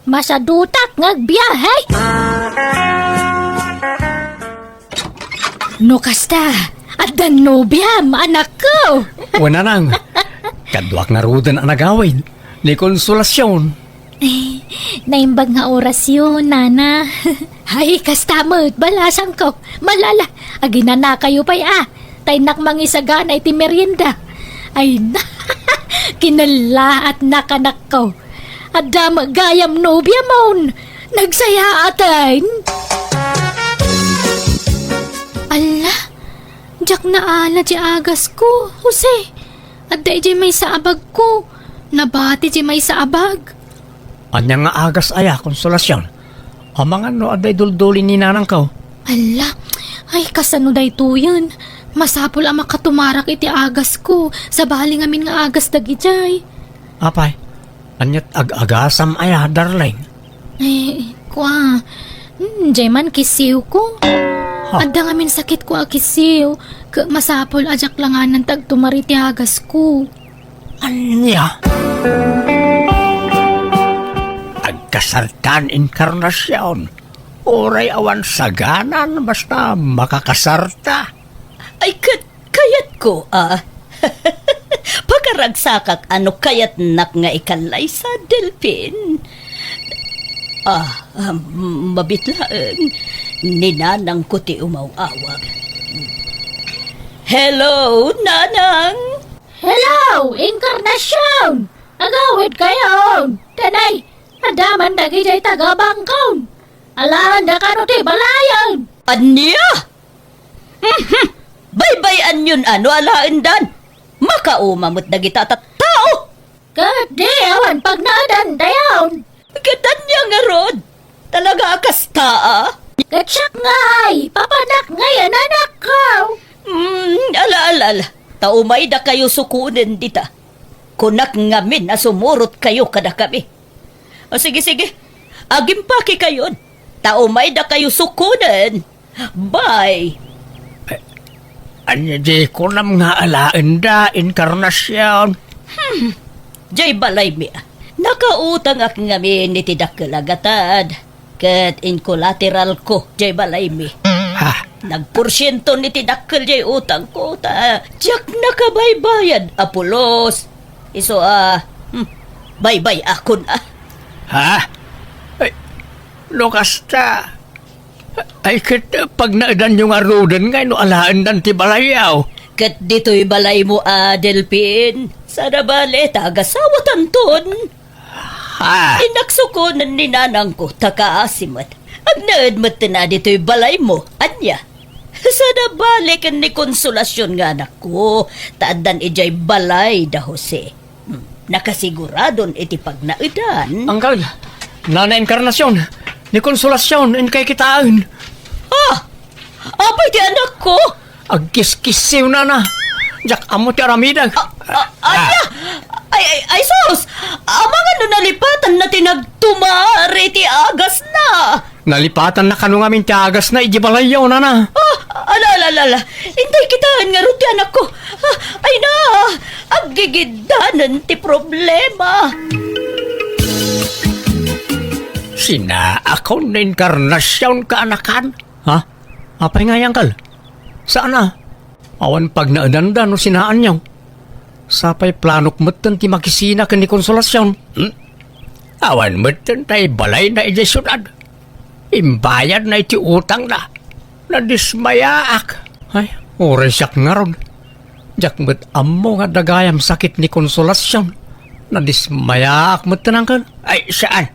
Masadutak nga agbiahe. No kasta, addan nobiam, anakko. Wen, nanang. Kaduak ngaruden a nagawid, ni Konsolasion. Eh, naimbag nga orasyo, nana. Ay, kasta met, balasangko. Malala, aginanakayo pay a. Ta innak mangisagana iti merienda. Ay, na, kinellaatnak, anakko. Adda met gayam nobiamon. Nagsayaaten. Alla, diak naala ti agasko, Jose. Adda idiay maysa a bagko. Nabati ti maysa a bag. Ania nga agas aya, Konsolasion? Amangan no adda idulduli ni nanangko. Alla, ay, kasano daytoyen? Masapul a makatumarak iti agasko, sabali ngamin nga agas dagidiay. Apay, aniat ag-agasam aya, darling? Eh, kua, hmm, diay man kisiwko. Ha? Adda ngamin sakitko a kisiw, ket masapul a diak langanan ti agtumar iti agasko. Ania? Agkasartan, Encarnacion. Uray awan saganan, basta makakasarta. Ay, ket kayatko, a. Pakaragsakak a no kayatnak nga ikallaysa, Delpin. Ah, ah, mabiit laeng. Ni nanangko ti umaw-awag. Hello, nanang! Hello, Encarnacion! Agawid kayon! Tanay, adda man dagiti taga-bangkon. Alaenda kano ti balayen? Ania? Mhm. Baybay-anyon a no alaendan. Makauma met dagita tattao. Ket di awan pagnaedandayon. Ket ania ngarud? Talaga a kasta a? Ket siak ngay, papanak ngay a nanakko. Hmm, ala, ala, ala. Ta umaydakayo sukonen dita. Kunak ngamin a sumurotkayo kadakami. O, sige, sige. Agimpakekayon. Ta umaydakayo sukonen. Bye. Ania di kunam nga alaenda, Encarnacion? Hmm. Jay balaymi, a. Nakautangak ngamin iti dakkel a gatad. Ket inkolateralko jay balaymi. Ha? Nagporsienton iti dakkel jay utangko, ta diak nakabaybayad a pulos. Isu a, hmm, baybay-akon a. Ha? Ay, no kasta, ay, ket pagnaedanyo ngaruden ngay no alaendan ti balayyo? Ket ditoy balaymo a, Delfin. Saan a bale, ta agasawatanton. Ha? Innak sukonen ni nanangko, ta kaasi met. Agnaed metten a ditoy balaymo. Ania? Saan a bale ken ni Consolacion nga anakko, ta addan idiay balay da Jose. Hmm, nakasiguradon iti pagnaedan. Angkel, Nana Encarnacion, ni Consolacion, inkay kitaen. Ah! Apay ti anakko? Agkiskissiw, nana. Diak ammo ti aramidek. A, a, ania? Ay, ay, ay, sus! Amangan no nalipatanna ti nagtumar iti agasna. Nalipatanna kano ngamin ti agasna iti balayyo, nana. Ah, ala, ala, ala, ala. Intay kitaen ngarud ti anakko. Ah, ay na, aggigiddanen ti problema. Sinaakon ni Encarnacion, kaanakan. Ha? Apay ngay, angkel? Saan a? Awan pagnaedanda no sinaanyo. Sapay planok metten ti makisina ken ni Consolacion. Hmm? Awan metten tay balayna idiay siudad. Imbayadna iti utangna. Nadismayaak. Ay, uray siak ngarud. Diak met ammo nga adda gayam sakit ni Consolacion. Nadismayaak metten, angkel. Ay, saan.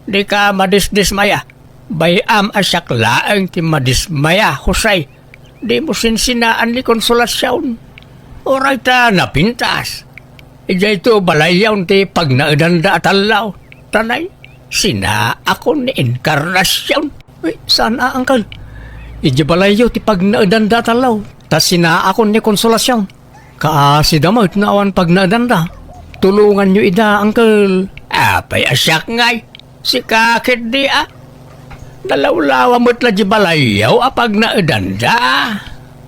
Dika madisdismaya. Bay-am a siak laeng ti madismaya, Jose. Dimo sinsinaan ni Consolacion. Uray ta napintas. Idiay to balayyon ti pagnaedanda a tallo. Tanay, sinaakon ni Encarnacion. Uy, saan a, angkel? Idiay balayyo ti pagnaedanda a tallo. Ta sinaakon ni Consolacion. Kaasida met no awan pagnaedanda. Tulonganyo ida, angkel. Apay a siak ngay? Sika ketdi a. Nalawlawa met la di balayyo a pagnaedanda.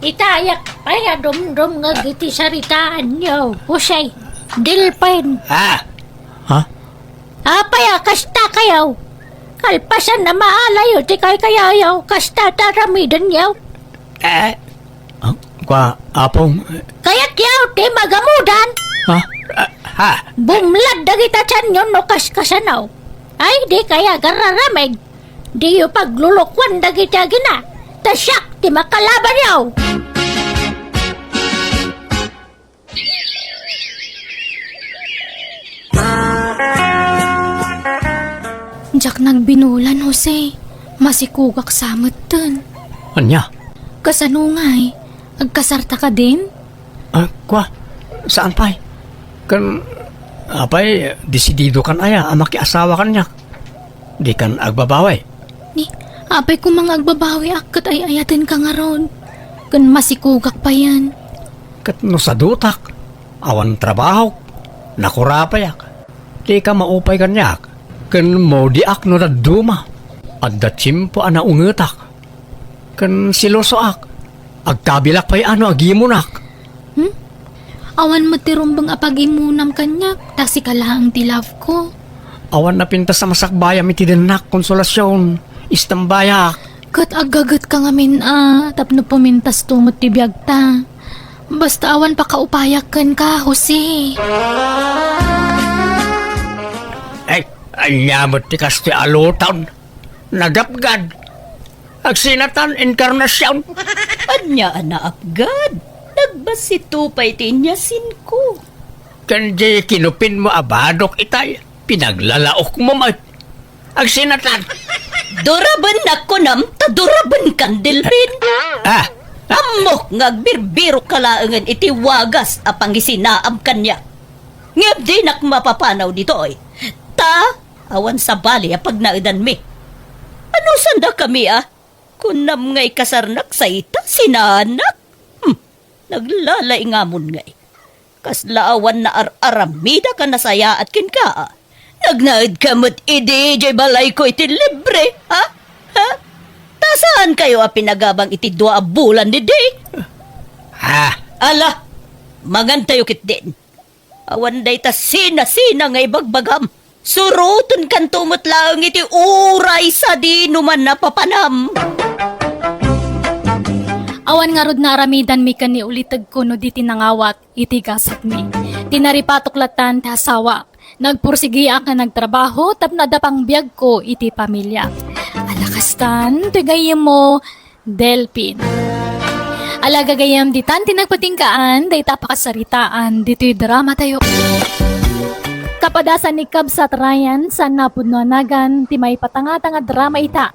Itayak pay a dumdumngeg iti saritaanyo, Jose. Delfin. Ha? Ha? Apay a kasta kayo? Kalpasan a maalayo ti kaykayayo, kasta ti aramidenyo. Eh? Ah, kua, Apong. Kayatyo ti magamudan. Ha? Ah, ha? Bumlad dagita tianyo no kaskasano. Ay, di kaya agararamed. Diyo paglulukuan dagiti agina. Ta siak ti makalabanyo. Diak nagbinulan, Jose. Masikugak sa metten. Ania? Kasano ngay? Agkasarta kadin? Ah, kua, saan pay? Ken, apay, desididokan aya a makiasawa kaniak? Dikan agbabawi? Ni, apay koma nga agbabawiak ket ay-ayatenka ngarud. Ken masikugak payen. Ket no sadutak, awan trabahok, nakurapayak. Dika maupay kaniak, ken maudiak no dadduma. Adda tiempo a naungetak, ken selosoak. Agkabilak pay a no agimunak. Hmm? Awan met ti rumbeng a pag-imunam kaniak, ta sika laeng ti love ko. Awan napintas a masakbayam iti dennak, Consolacion. Istambayak. Ket aggagetka ngamin a, tapno pumintasto met ti biagta. Basta awan pakaupayak kenka, Jose. Ay, ania met ti kastoy a luton? Nagapgad. Agsinatan, Encarnacion. Ania a naapgad? Nagbassit pay ti inyasinko. Ken di kinupinmo a badok itay, pinaglalaokmo met. Agsinatan. Durabennak kunam, ta durabenkan, Delpin. Ah, ah. Ammok nga agbirbirokka laengen iti wagas a pangisinaam kaniak. Ngem dinak mapapanaw ditoy. Ta, awan sabali a pagnaedanmi. Anusandakami a? Kunam nga ikasarnak sa ita, sinanak? Hmm, naglalaingamon ngay. Kasla awan naar-aramidak a nasayaat kenka. Nagnaedka met idi jay balayko iti libre, ha? Ha? Ta saankayo a pinagabang iti dua a bulan idi? Ha? Ala, mangantayo ketdin. Awan dayta sina-sina nga ibagbagam. Surotenkanto met laeng iti uray sadino man a papanam. Awan ngarud naaramidanmi ken ni ulitegko no di ti nangawat iti gasatmi. Ti naripatok latan ti asawak. Nagpursigiak nga nagtrabaho tapno adda pangbiagko iti pamiliak. Ala kastan, ti gayyemmo, Delpin. Ala gagayyem, ditan ti nagpatinggaan dayta a pakasaritaan ditoy dramatayo. Kapadasan ni Kabsat Ryan, saan a pudno a nagan ti maipatangtang a drama ita.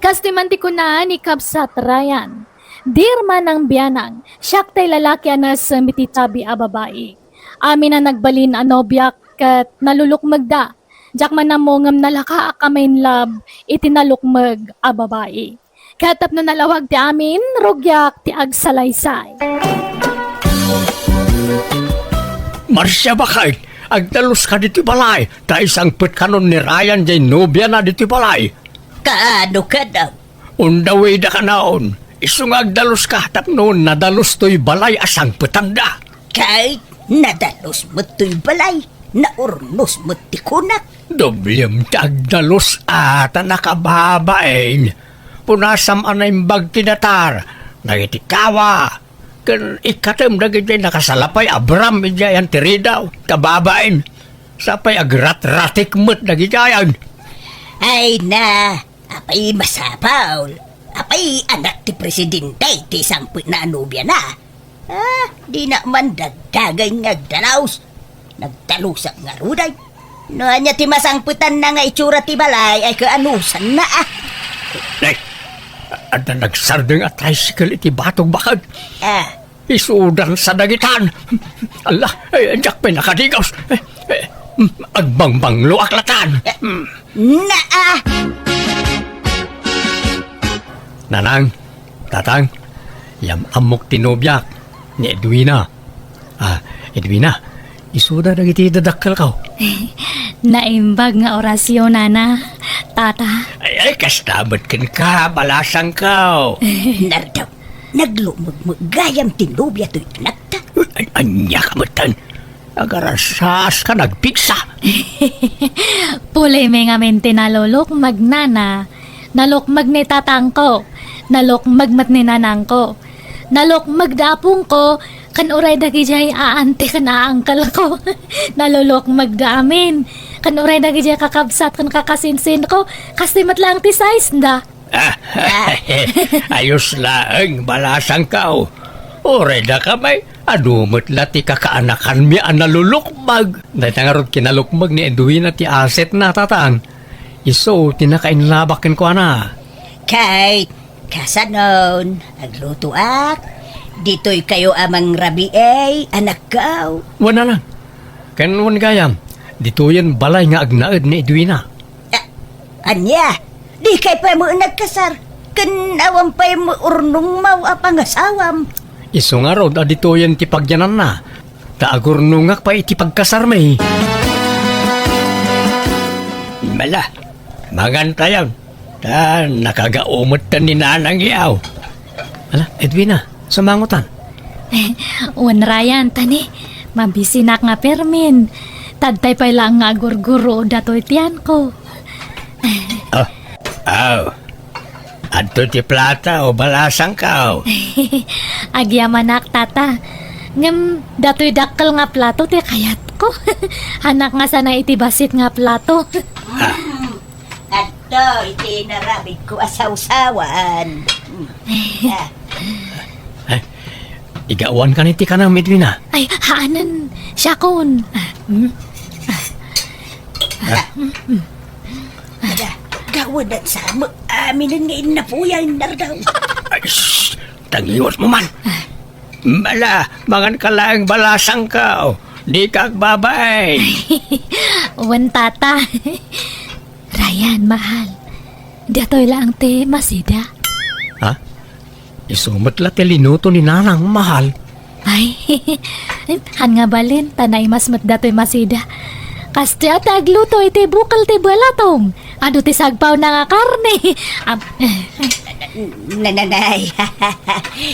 Kas ti man ti kuna ni Kabsat Ryan, "Dear Manang Bianang, siak tay lalaki a naisem iti tabi a babai. Amin a nagbalin a nobiak ket nalulukmegda. Diak man ammo ngem nalakaak a ma-in love iti nalukmeg a babai. Ket tapno nalawag ti amin, rugiak ti agsalaysay." Marcia, baket, agdaluska ditoy balay, ta isangpetkanon ni Ryan jay nobiana ditoy balay. Kaano kada? On the way da kanaon, isu nga agdaluska tapno nadalus toy balay a sangpetanda. Kay nadalus met toy balay, naurnos met ti kunak. Doblem ti agdalus a ta nakababain. Punasam a naimbag ti datar dagiti tawa, ken ikkatem dagiti nakasalapay a bram idiay anti ridaw, kababain. Sapay agratratik met dagidiayan. Ay na, apay masapul? Apay anak ti presidente ti sangpetna a nobiana? Ah, dina man dagdagay nga agdalus. Nagdalusak ngarud ay. No ania ti masangpetanna nga itsura ti balay ay kaanusanna, ah. Nay, adda nagsardeng a tricycle iti batog, baket. Ah. Isudan sa dagitan. Ala, eh, diak pay nakadigos. Eh, eh, agbangbangloak latan. Naa! Nanang, tatang, yam-ammok ti nobiak, ni Edwina. Ah, Edwina, isuda dagiti dadakkelko. Naimbag nga orasyon, nana, tata. Ay, ay, kasta met kenka, balasangko. Nardaw, naglukmeg met gayam ti nobia toy anakta. Uy, an-, ania ka metten? Agarasas ka, nagpigsa. Pulimi ngamin ti nalulukmeg, nana. Nalukmeg ni tatangko. Nalukmeg met ni nanangko. Nalukmeg da apongko, ken uray dagidiay a-auntie ken a-uncle-ko. Nalulukmeg da amin. Ken uray dagidiay kakabsat ken kakasinsinko, kastoy met laeng ti size da. Ah, ayos laeng, balasangko. Uray dakami, adu met la ti kakaanakanmi a nalulukmeg. Dayta ngarud kinalukmeg ni Edwina ti asetna, tatang. Isu ti nakainlabak kenkuana. Kay, kasanon, aglutoak. Ditoykayo a mangrabii, anakko. Wen, nanang. Ken wen gayam, ditoyen balay nga agnaed ni Edwina. Ah, ania? Dikay pay met nagkasar? Ken awan pay met urnongmo a pangasawam? Isu ngarud a ditoyen ti pagyananna. Ta agurnongak pay iti pagkasarmi. Mala, mangantayon. Ta nakagao metten ni Nanang Yaw. Ala, Edwina, sumangotan. Wen, Ryan, tani, mabisinak nga permin. Tadtay pay laeng nga agurguro datoy ti yanko. Ah, aw. Adtoy ti plato, balasangko. Agyamanak, tata. Ngem datoy dakkel nga plato ti kayatko. Hanak nga sana iti bassit nga plato. Ah. Ito, iti narabid ko a sawsawan. Mm. Ah. Ay, igawan ka ni ti kanam, Edwina. Ay, haanen, siakon. Ah, mm. Ah. Ada, gawadan sa mo. Aminen nga innapuyan, Nardaw. Ay, shh! Tangiwat mo man. Bala, mangan ka laeng balasangkaw. Di ka agbabain. Wen, tata. Ryan, mahal. Datoy laeng ti masida. Ha? Isu met la ti linuto ni Nanang, mahal. Ay, han nga balin, ta naimas met datoy masida. Kastoy a ti agluto iti bukel ti balatong. Adu ti sagpawna nga karne. Am-, Nananay,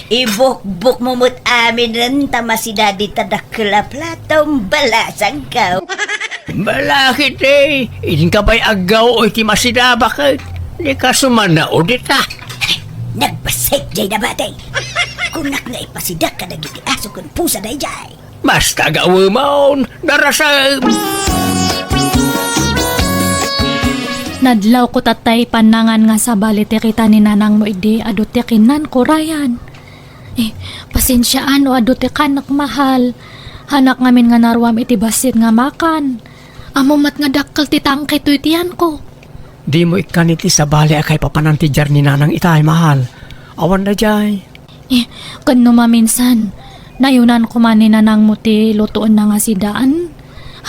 ibukbok mo met aminen ta masida dita dakkel a platong balasangkaw. Balakit, eh, inka pay aggaw iti masida baket. Di ka sumanao dita. Nagbassit jay nabati. Kunak nga ipasidak kadagiti aso ken pusa dayjay. Basta gawemon, darasem. Nadlawko tattay pannangan nga sabali ti kita ni nanangmo idi adu ti kinnanko, Ryan. Eh, pasensiaan no adu ti kanek, mahal. Hanak ngamin nga naruam iti bassit nga makan. Ammom met nga dakkel ti tangke toy tiyanko. Dimo ikkan iti sabali a kaipapanan ti diar ni nanang itay, mahal. Awan daydiay. Eh, ken no maminsan, nayunan koma ni nanangmo ti lutoenna nga sidaan?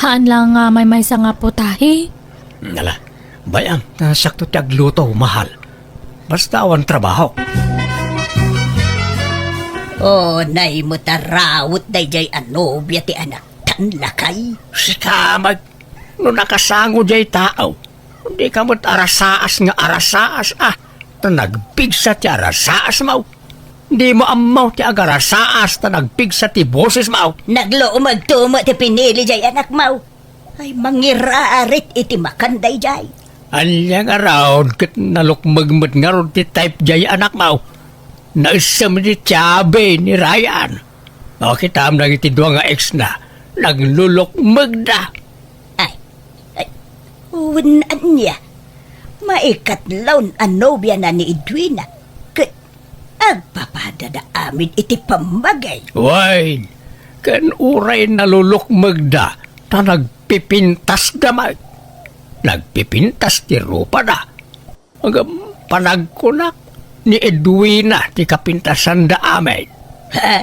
Haan la nga maymaysa nga putahe? Ala, bay-am, ta siakto ti agluto, mahal. Basta awan trabaho. Oh, nay met a rawet daydiay a nobia ti anaktan, lakay. Sika met, no nakasango diay tao, dika met arasaas nga arasaas, a, ta nagpigsa ti arasaasmo. Dimo ammo ti agarasaas ta nagpigsa ti bosesmo. Naglumegto met ti pinili diay anakmo. Ay, mangirarit iti makan daydiay. Ania ngarud ket nalukmeg met ngarud ti type diay anakmo? Naessem ti tiabe ni Ryan. O, kitam dagiti dua nga ex-na, naglulukmegda. Ay, ay, wen ania? Maikatlaon a nobiana ni Edwina, ket agpapadada amin iti pammaging. Wen, ken uray nalulukmegda, ta nagpipintasda met. Nagpipintas ti rupada. Ngem panagkunak, ni Edwina ti kapintasanda amin. Ha?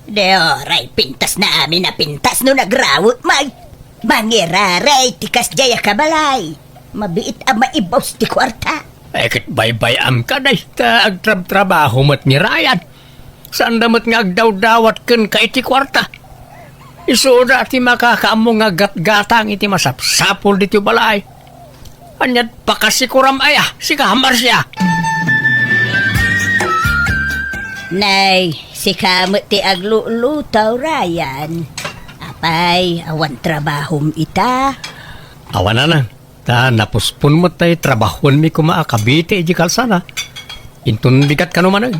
Di oray pintasna amin a pintas no nagrawet met. Mangiraray ti kasdiay a kabalay. Mabiit a maibus ti kuarta. Ay, ket baybay-am ka, dayta agtrabtrabaho met ni Ryan. Saanda met nga agdawdawat kenka iti kuarta. Isuda ti makakaammo nga gatgatang iti masapsapul ditoy balay. Ania't pakasikuram aya, sika, Marcia? Nay, sika met ti agluluto, Ryan. Apay, awan trabahom ita? Awan, nanang. Ta napuspon met tay trabahoanmi koma a kabite idiay kalsada. Inton bigat kano manen.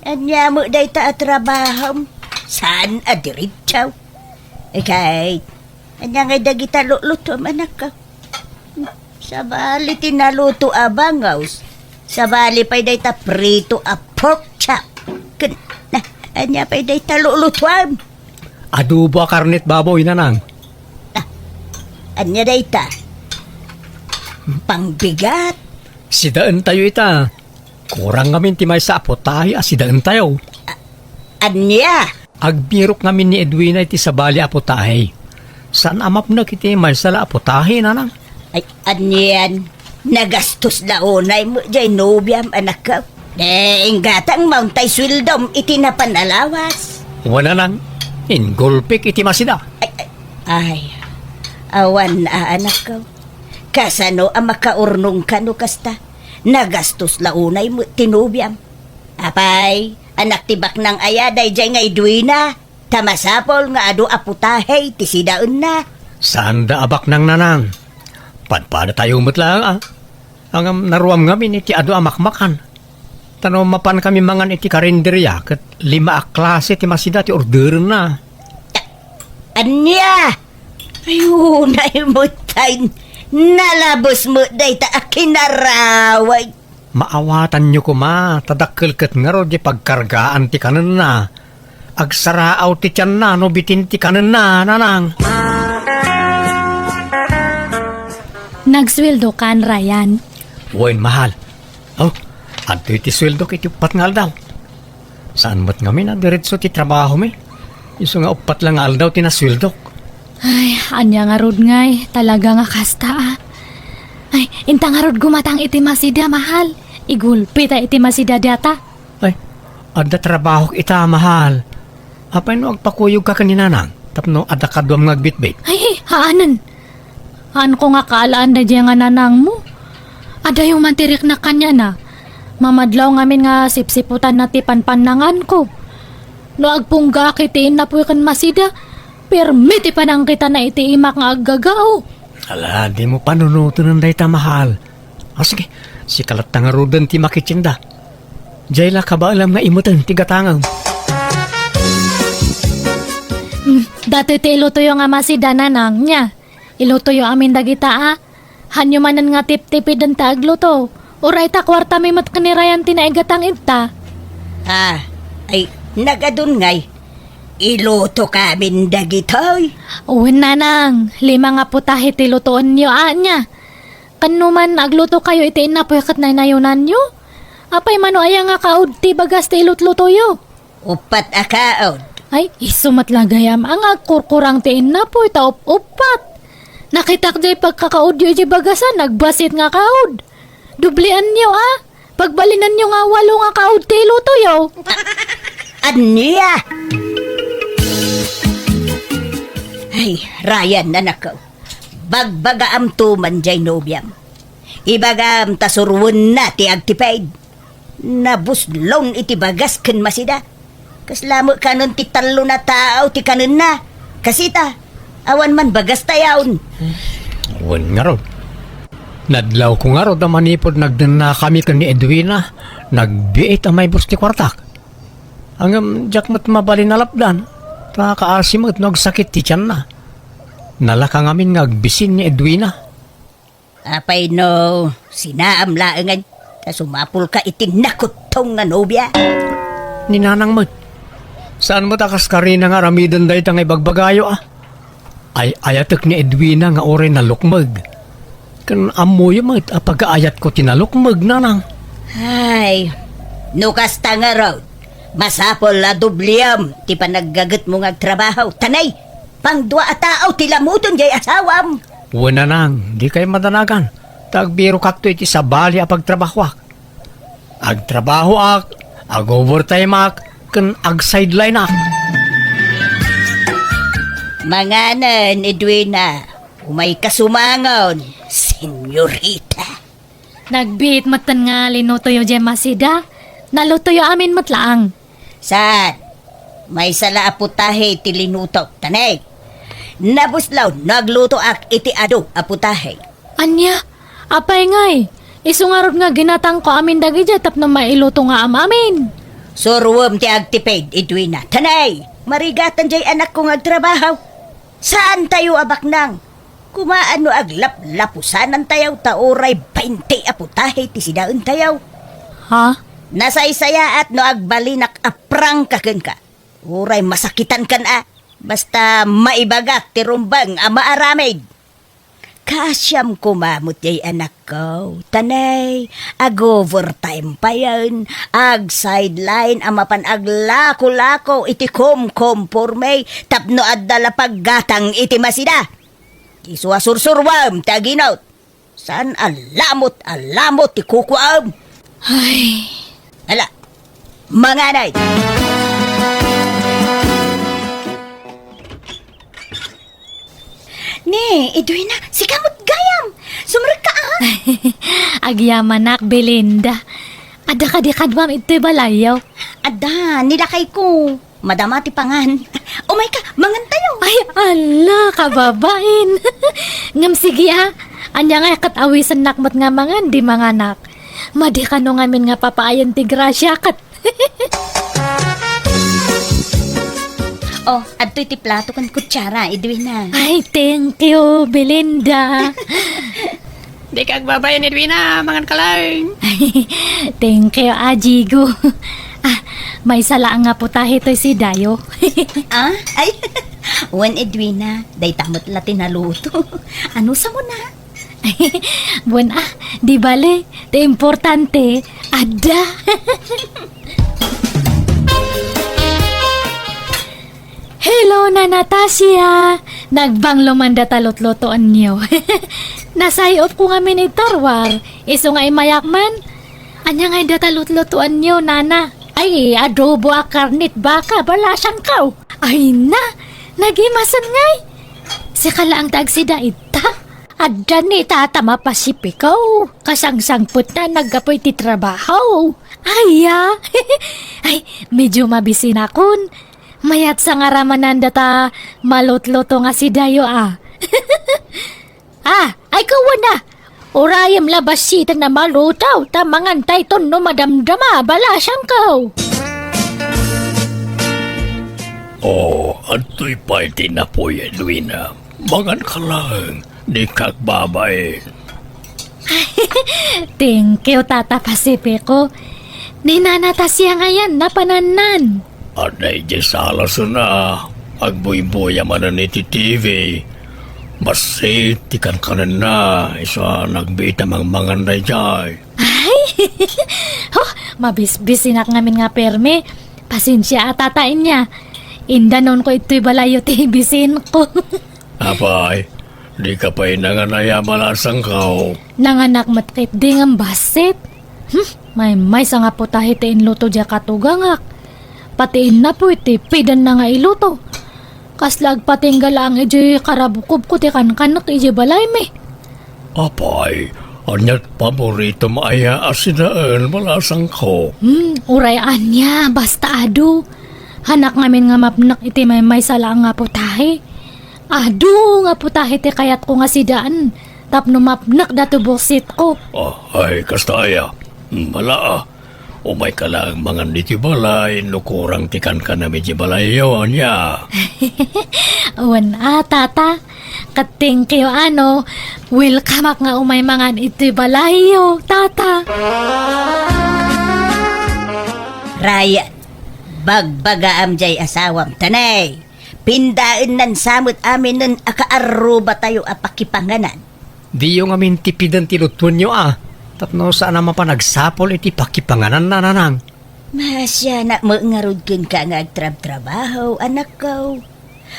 Ania met dayta a trabahom? Saan a diretso? Ikay, ania ngay dagita lulutom, anakko? Sabali ti naluto a bangaws. Sabali pay dayta prito a pork chop. Ken, na, ania pay dayta lulutuam? Adobo a karnet baboy, nanang. Ah, ania dayta? Pangbigat? Sidaentayo ita. Kurang ngamin ti maysa a putahe a sidaentayo. A-, ania? Agbirok ngamin ni Edwina iti sabali a putahe. Saan a mapnek iti maysa la a putahe, nanang? Ay, anian? Nagastos la unay met jay nobiam, anakko. Eh, inggatang mauntay sueldom iti napan a lawas. Wen, nanang, inggulpik iti masida. Ay, ay, ay, awan a, anakko. Kasano a makaurnongka no kasta? Nagastos la unay met ti nobiam. Apay, anak ti baknang aya dayjay nga Edwina, ta masapul nga adu a putahe ti sidaenna. Saanda a baknang, nanang. Padpadatayo met laeng, a. Ngem naruam ngamin iti adu a makmakan. Ta no mapankami mangan iti karinderia, ket lima a klase ti masida ti orderenna. Ania? Ay, unay met tay Nalabes met dayta a kinaraway. Maawatanyo koma, ta dakkel ket ngarud ti pagkargaan ti kanenna. Agsaraaw ti tianna no bitin ti kanenna, Nanang. Nagsueldokan, Ryan? Wen, mahal. Oh, adtoy ti sueldok iti uppat nga aldaw. Saan met ngamin a diretso ti trabahomi? Isu nga uppat la nga aldaw ti nasueldok. Ay, ania ngarud ngay, talaga nga kasta, a. Ay, inta ngarud gumatang iti masida, mahal. Igulpi ta iti masida diata. Ay, adda trabahok ita, mahal. Apay no agpakuyogka ken ni Nanang tapno adda kaduam nga agbitbit? Ay, haanen. Haanko nga kaalaan daydiay nga nanangmo. Adayo man ti riknak kaniana. Mamadlaw ngamin nga sipsiputanna ti panpannanganko. No agpunggaak iti innapoy ken masida, permi ti panangkitana iti imak nga aggagao. Ala, dimo panunoten dayta, mahal. A, sige, sika latta ngaruden ti makitienda. Diay la kabaelam nga imeten ti gatangem. Hmm, datoy ti ilutoyo nga masida, Nanang, nia. Ilutoyo amin dagita, a. Hanyo manen nga tiptipiden ta agluto. Uray ta kuartami met ken ni Ryan ti naigatang ita. A, ay, nagadun ngay. Ilutoka amin dagitoy. Wen, Nanang, lima nga putahe ti lutoenyo, ania. Ken no man aglutokayo iti innapoy ket naynayonanyo? Apay mano aya nga kaud ti bagas ti ilutlutoyo? Uppat a kaud. Ay, isu met la gayam a nga agkurkurang ti innapoy ta up-uppat. Nakitak diay pagkakaudyo idiay bagasan, nagbasit nga kaud. Doblianyo, a. Pagbalinanyo nga walo nga kaud ti ilutoyo. Ania? Ay, Ryan, anakko. Bagbagaamto man diay nobiam. Ibagam ta suroenna ti agtipid. Nabuslon iti bagas ken masida. Kasla met kanen ti tallo a tao ti kanenna. Kasita, awan man bagas tayon. Wen ngarud. Nadlawko ngarud a manipud nagdennakami ken ni Edwina, nagbiit a maibus ti kuartak. Ngem diak met mabalin a lapdan, ta kaasi met no agsakit ti tianna. Nalaka ngamin nga agbisin ni Edwina. Apay no sinaam laengen ta sumapulka iti nakuttong nga nobia? Ni Nanang met. Saan met a kaskarina nga aramiden dayta nga ibagbagayo, a. Ay-ayatek ni Edwina nga uray nalukmeg. Ken ammoyo met a pagaayatko ti nalukmeg, Nanang. Ay, no kasta ngarud, masapul a dobliam ti panaggagetmo nga agtrabaho. Tanay, pangdua a tao ti lamuton diay asawam. Wen, Nanang, dikay madanagan, ta agbirokakto iti sabali a pagtrabahoak. Agtrabahoak, ag-overtimeak, ken ag-sidelineak. Manganen, Edwina. Umayka sumangon, senyorita. Nagbiit metten nga linutoyo diay masida. Nalutoyo amin met laeng. Saan? Maysa la a putahe ti linutok, tanay. Nabuslon no aglutoak iti adu a putahe. Ania? Apay ngay? Isu ngarud nga ginatangko amin dagidiay tapno mailuto nga am-amin. Suroem ti agtipid, Edwina. Tanay, marigatan diay anakko nga agtrabaho. Saantayo a baknang. Kumaan no aglaplapusanantayo ta uray baynte a putahe ti sidaentayo. Ha? Nasaysayaat no agbalinak a prangka kenka. Uray masakitankan a, basta maibagak ti rumbeng a maaramid. Kaasiam koma met diay anakko, tanay, ag-overtime payen, ag-sideline a mapan aglako-lako iti komkomporme tapno adda la paggatang iti masida. Isu a sursuruem ti aginot. Saan a lamot a lamot ti kukuam. Ay. Ala, manganay. Ni, Edwina, sika met gayam. Sumrekka, a? Agyamanak, Belinda. Adda kadi kaduam ittoy balayyo? Adda, ni lakayko. Madama ti pangan. Umayka, mangantayo. Ay, ala, kababain. Ngem sige, a. Ania ngay ket awisennak met nga mangan, di manganak. Madi kano ngamin nga papaayen ti grasya ket. Oh, adtoy ti plato ken kutsara, Edwina. Ay, thank you, Belinda. Dika agbabain, Edwina, mangan ka lang. Thank you, a, Jigo. Ah, maysa laeng nga putahe toy sidayo. Ah? Ay, wen, Edwina, dayta met la ti naluto. Ano sa mo na? Wen, a, di bale, ti importante, adda. Hello, Nana Tasia! Nagbanglo man data lutlutoenyo. Nasay-op ko ngamin iti toruar, isu nga immayak man. Ania ngay data lutlutoenyo, Nana? Ay, adobo a karnet baka, balasangko. Ay na, nagimasen ngay. Sika laeng ti agsida ita. Adda ni Tata mapasipikaw. Kasangsangpetna naggapu iti trabaho. Aya. Ay, medyo mabisinakon. Mayat sa nga ramanan data malutluto nga sidayo, a. Ah, ay, kawana. Urayem la basiten a maluto, ta mangantayton no madamdama, balasangko. Oh, adtoy pay ti napuy, Edwina. Mangan ka lang, dika agbabain. Thank you, Tata Pacifico. Ni Nana Tasia ngayen, napanannan. Adda idiay sala sana, agbuybuya manen iti T V. Bassit ti kankanenna, isu a nagbiit a mangmangan daydiay. Ay! Oh, mabisbisinak ngamin nga permi. Pasensia a, Tata, inya. Indanonko itoy balayyo ti bisinko. Apay, dika pay nangan aya, balasangko? Nanganak met ketdi ngem bassit. Hmm, maymaysa nga putahe ti inluto diay katugangak. Pati innapuy ti pidenna nga iluto. Kasla agpatingga laeng idiay karabukobko ti kankanek idiay balaymi. Apay, ania ti paboritom aya a sidaen, balasangko? Hmm, uray ania, basta adu. Hanak ngamin nga mapnek iti maymaysa laeng nga putahe. Adu nga putahe ti kayatko nga sidaen tapno mapnek datoy buksitko. Ah, ay, kasta aya. Hmm, ala, a. Umayka laeng mangan ditoy balay no kurang ti kankanam idiay balayyo, ania? Wen a, Tata. Ket thank you, a, no welcomeak nga umay mangan itoy balayyo, Tata. Ryan, bagbagaam diay asawam, ta nay, pindaennan sa met aminen a kaarrubatayo a pakipanganan. Diyo ngamin ti piden ti lutuenyo, a, tapno saan a mapan agsapul iti pakipangananna, nanang. Maasianak met ngarud kenka nga agtrabtrabaho, anakko.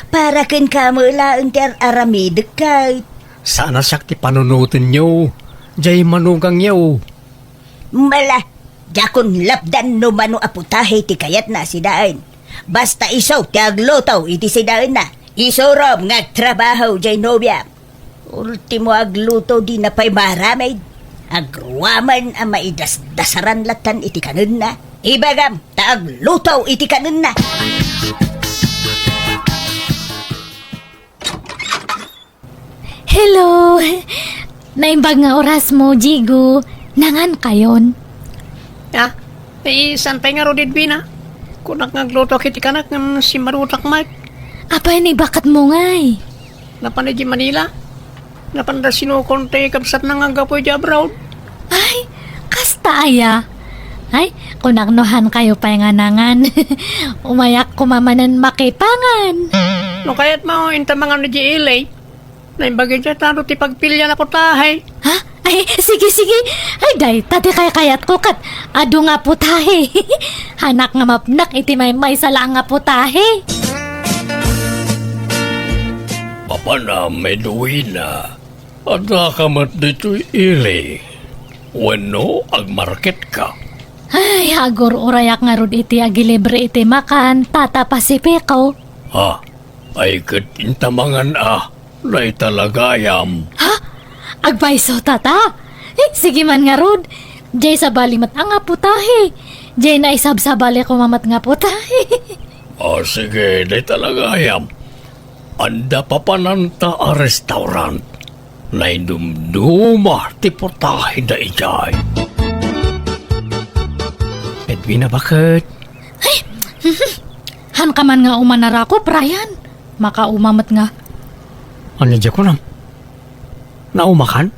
Para kenka met laeng ti ar-aramidek ket. Saan a siak ti panunotenyo, diay manugangyo. Mala, diakon lapdan no mano a putahe ti kayatna a sidaen. Basta isu ti agluto iti sidaenna. Isurom nga agtrabaho diay nobiam. Ultimo, agluto dina pay maaramid. Agroaman a maidasdasaran lattan iti kanenna. Ibagam ta agluto iti kanenna. Hello! Naimbag nga orasmo, Jigo. Nangankayon? Ah, eh, saan pay ngarud, Edwina? Kunak nga aglutoak iti kanak ngem simmarutak met. Apay, naibaketmo ngay? Napan idiay Manila. Napanda sinukon ti kabsatna nga aggapu idiay abroad. Ay, kasta aya? Ay, kunak no haankayo pay nga nangan. Umayak koma manen makipangan. No kayatmo, inta mangan idiay L A. Naimbag idiay ta adu ti pagpilian a putahe. Ha? Ay, sige, sige. Ay, dayta ti kaykayatko ket adu nga putahe. Hanak nga mapnek iti maymaysa laeng nga putahe. Papanam, Edwina. Addaka met ditoy ili. Wenno agmarketka? Ay, agur-urayak ngarud iti agilibre iti makan, Tata Pacifico. Ha? Ay ket inta mangan a, dayta la gayam. Ha? Agpayso, Tata? Eh, sige man ngarud. Diay sabali met a nga putahe. Diay naisabsabali koma met nga putahe. O, sige, dayta la gayam. Adda papananta a restaurant. Naidumduma ti putaheda idiay. Edwina, baket? Ay, Hanka man nga umanarako, Brian. Makauma met nga. Ania diay kunam? Naumakan?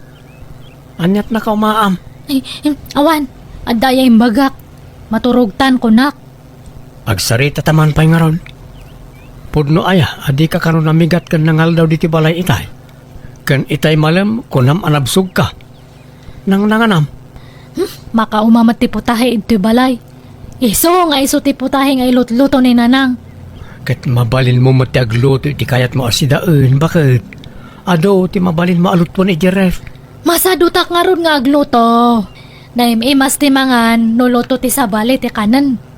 Aniat nakaumaam? Ay, em, awan. Adda aya imbagak. Maturogtan, kunak. Agsarita ta man pay ngarud. Pudno aya a dika kano namigat ken nangaldaw ditoy balay itay? Ken itay malem, kunam a nabsogka. Nangnanganam? Hmm, makauma met ti putahe idtoy balay. Isu nga isu ti putahe nga ilutluto ni Nanang. Ket mabalinmo met ti agluto iti kayatmo a sidaen, baket? Adu ti mabalinmo a lutuon idiay ref. Masadutak ngarud nga agluto. Naim-imas ti mangan no luto ti sabali ti kanen.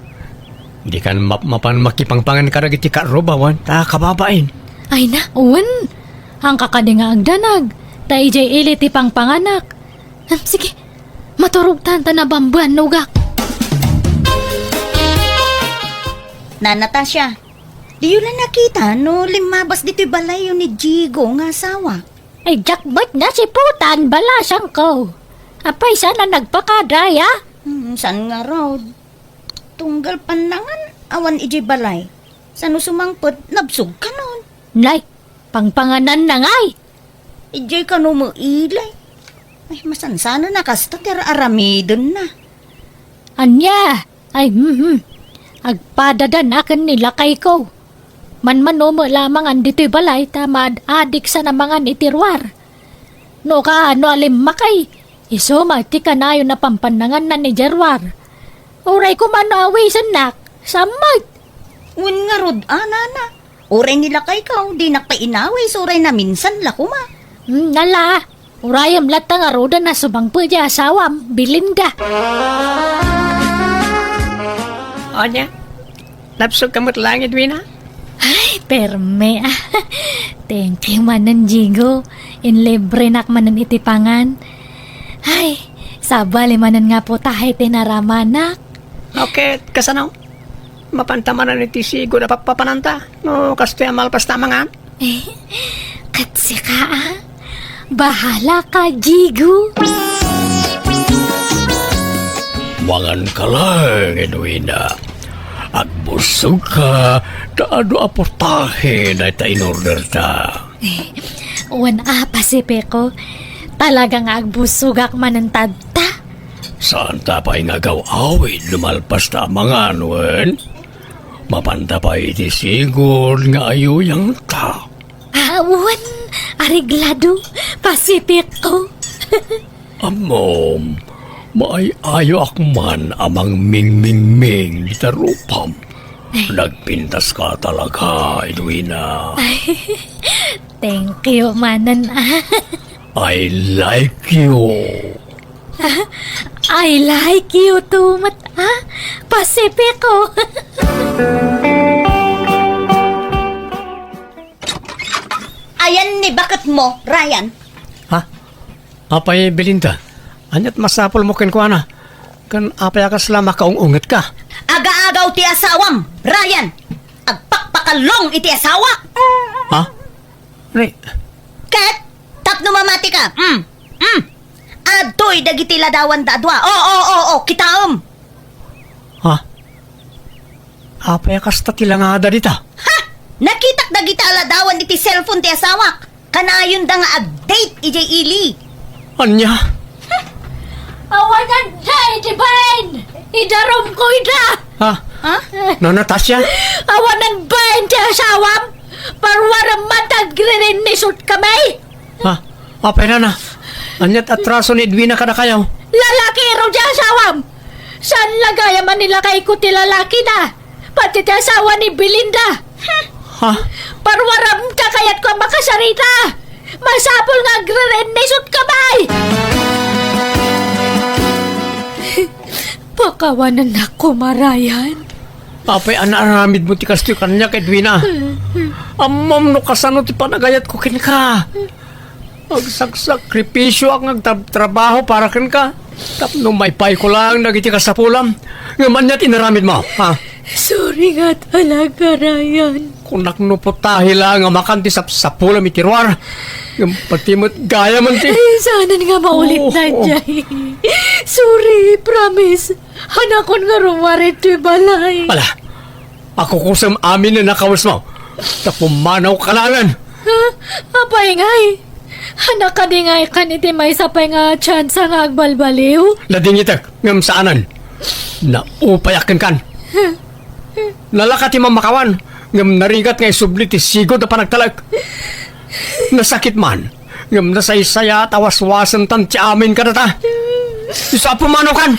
Dikan mapmapan makipangpangan kadagiti karrubawan ta kababain. Ay na, wen. Hanka kadi nga agdanag, ta idiay ili ti pangpanganak. Hmm, sige, maturogtan ta nabambuan nugak. Na, Natasha, diyo la nakita no limmabas ditoy balayyo ni Jigo nga asawa? Ay, diak met nasiputan, balasangko. Apay, saan a nagpakada, ya? Hmm, saan ngarud? Tunggal pannangan, awan idiay balay. Saan no sumangpet, nabsog kanon. Nay, pangpangananna ngay. Idiay kano met ili. Ay, masansanana kasta ti ar-aramidenna. Ania? Ay, mhm. Agpadadan a ken ni lakayko. Manmano met lamangan ditoy balay ta maad-adik sa namangan iti ruar. No kaano a limmakay, isu met ti kanayon a pampannanganna idiay ruar. Uray koma no awisennak, saan met. Wen ngarud a, nana. Uray ni lakayko, dinak pay inawis, uray naminsan la koma. Hmm, ala, urayem latta ngaruden a sumangpet ti asawam, Belinda. Ania? Nabsogka met laeng, Edwina? Ay, permi, ah. Thank you manen, Jigo. Inlibrenak manen iti pangan. Ay, sabali manen nga putahe ti naramanak. Okay, kasano? Mapanta manen iti sigud a pappapananta no kastoy a malpas ta mangan? Eh, ket sika, ah? Bahala ka, Jigo. Mangan ka laeng, Edwina. Agbusogka ta adu a putahe dayta in-orderta. Eh, wen a, Pacifico. Talaga nga agbusogak manen tadta. Saanta pay nga agaw-awid no malpas ta mangan, wen? Mapanta pay iti sigud nga ayuyangta. Ah, wen, areglado, Pacifico. Ammom, maay-ayoak man a mangmingmingming dita rupam. Ay. Nagpintaska talaga, Edwina. Ay, thank you manen, ah. I like you. I like you too met, ah, Pacifico. Ayan ni baketmo, Ryan. Ha? Apay, Belinda? Aniat masapulmo kenkuana? Ken apay a kasla makaung-ungetka? Aga-agaw ti asawam, Ryan! Agpakpakallong iti asawa! Ha? Ni? Ket, tapno mamatika, mm, mm, adtoy dagiti ladawanda a dua. O, o, o, o, kitaem! Ha? Apay a kasta ti langada dita? Ha? Nakitak dagita a ladawan iti cellphone ti asawak. Kanayonda nga ag-date idiay ili. Ania? Awanan da iti bain! Idarumko ida! Ha? Ha? No, Natasha? Awanan bain ti asawam! Parwarem man ta agririnnisot kami! Ha? Apay nana? Aniat atraso ni Edwina kadakayo? Lalaki iro ti asawam! Saan la gayam a nilakayko ti lalakina? Pati ti asawa ni Belinda. Ha? Parwarem ta kayatko a makasarita. Masapul nga agririnnisot kami. Pakawanannak koma, Ryan. Apay a naaramidmo ti kastoy kaniak, Edwina? Ammom no kasano ti panagayatko kenka. Agsaksakripisioak nga agtrab-trabaho para kenka tapno maipayko laeng dagiti kasapulam. Ngem aniat inaramidmo, ha? Sorry nga talaga, Ryan. Kunak no putahe laeng a makan ti sapsapulam iti ruar, ngem pati met gayam ti... Ay, saanen nga maulit, oo, Nanjay. Sorry, promise. Hanakon nga rummuar itoy balay. Ala, Akukusem aminen a kawesmo. Ta pumanawka laengen. Ha? Apay ngay? Anak kadi ngay kan iti maysa pay nga tsansa nga agbalbaliw? Nadingitek, ngem saanen. Naupayak kenkan. Nalaka ti mamakawan, ngem narigat nga isubli ti sigud a panagtalek. Nasakit man, ngem nasaysayaat a waswasentan ti amin kadata. Isu a pumanawkan!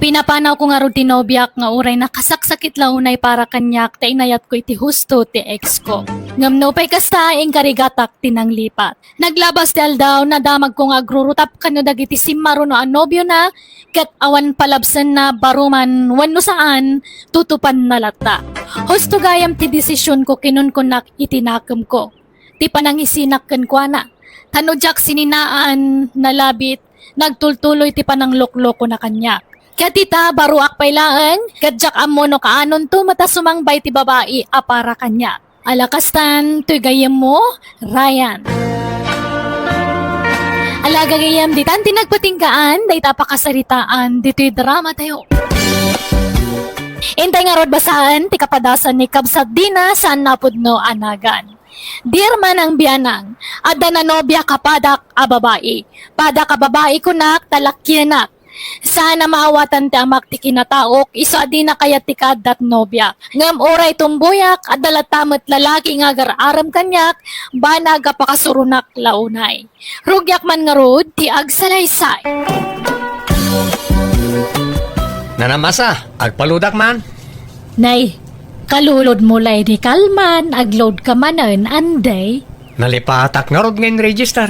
Pinapanawko ngarud ti nobiak nga uray nakasaksakit la unay para kaniak ta inayatko iti husto ti ex ko. Ngem nupay kasta, inkarigatak ti nanglipat. Naglabas ti aldaw, nadamagko nga agrurutap kano dagiti simmaruno a nobiona, ket awan palabsenna, baro man wenno saan, tutupanna latta. Husto gayam ti desisionko, kinunkunak iti nakemko ti panangisinak kenkuana. Ta no diak sininaan, nalabit, nagtultuloy ti panangloklokona kaniak. Ket ita, baroak pay laeng, ket diak ammo no kaanonto met a sumangbay ti babai a para kaniak. Ala kastan, toy gayyemmo, Ryan. Ala gagayyem, ditan ti nagpatinggaan dayta a pakasaritaan ditoy drama tayo. Intay ngarud basaen ti kapadasan ni Kabsat Dina saan napudno a nagan. Dear Manang Bianang, adda nanobiak a padak a babai. Padak a babai kunak ta lakienak. Saan a maawatan ti amak ti kinataok, isu a dina kayat ti kaaddat nobiak. Ngem uray tumboyak, adda latta met lalaki nga agar-arem kaniak, banag a pakasuronak la unay. Rugiak man ngarud ti agsalaysay. Nanamasa, agpaludak man. Nay, kalulodmo lay di kalman, agload ka manen, anday? Nalipatak ngarud nga in-register.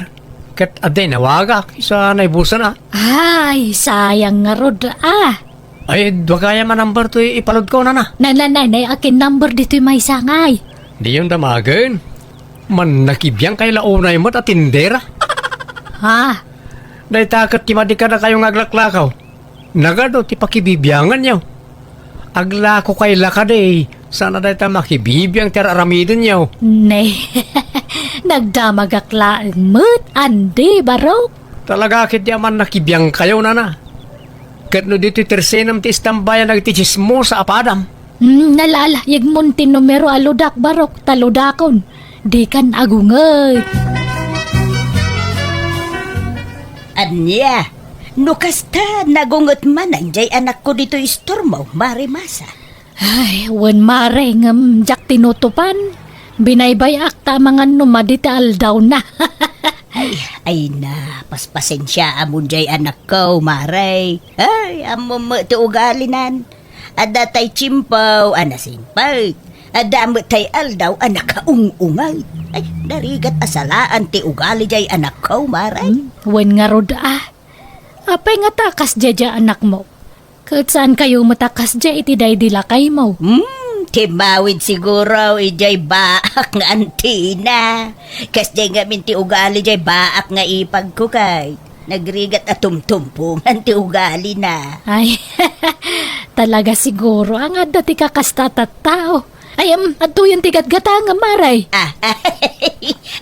Ket adda inawagak, isu a naibusen a. Ay, sayang ngarud a. Ay, dua gayam a number toy ipalodko, nana. Nananay, akin number ditoy maysa ngay. Diyon damagen. Mannakibiang kay la unay met a tindera. Ha? Dayta ket ti madi kadakayo nga aglaklakaw. Nagadu ti pakibibianganyo. Aglako kay la kadi, saan a dayta makibibiang ti ar-aramidenyo. Ne, nagdamagak laeng met, andi, barok. Talaga ket di a mannakibiangkayo, nana. Ket no ditoy tersenem ti istambayan dagiti tsismosa a padam. Hmm, nalala, yegmon ti numero a ludak, barok, ta ludakon. Dikan agungay. Ania? No kasta, nagunget man jay anakko ditoy istormo, Mare Masa. Ay, wen, Mare, ngem diak tinutupan. Binaybay-ak ta amangan no madi ti aldawna. Ay, ay na, paspasensiaam jay anakko, Mare. Ay, ammom met ti ugalinan. Adda tay tiempo a nasingpet. Adda met tay aldaw a nakaung-ungay. Ay, narigat a salaan ti ugali jay anakko, Mare. Hmm, wen ngarud a. Apay ngata a kasdiay anakmo? Ket saankayo met a kasdiay iti daydi lakaymo? Hmm, timmawid siguro idiay baak nga antina. Kasdiay ngamin ti ugali jay baak nga ipagko kay. Nagrigat a tumtumpongan ti ugalina. Ay, talaga siguro a nga adda ti kakasta a tattao. Ay, em, adtoyen ti gatgatangam, Mare. Ah,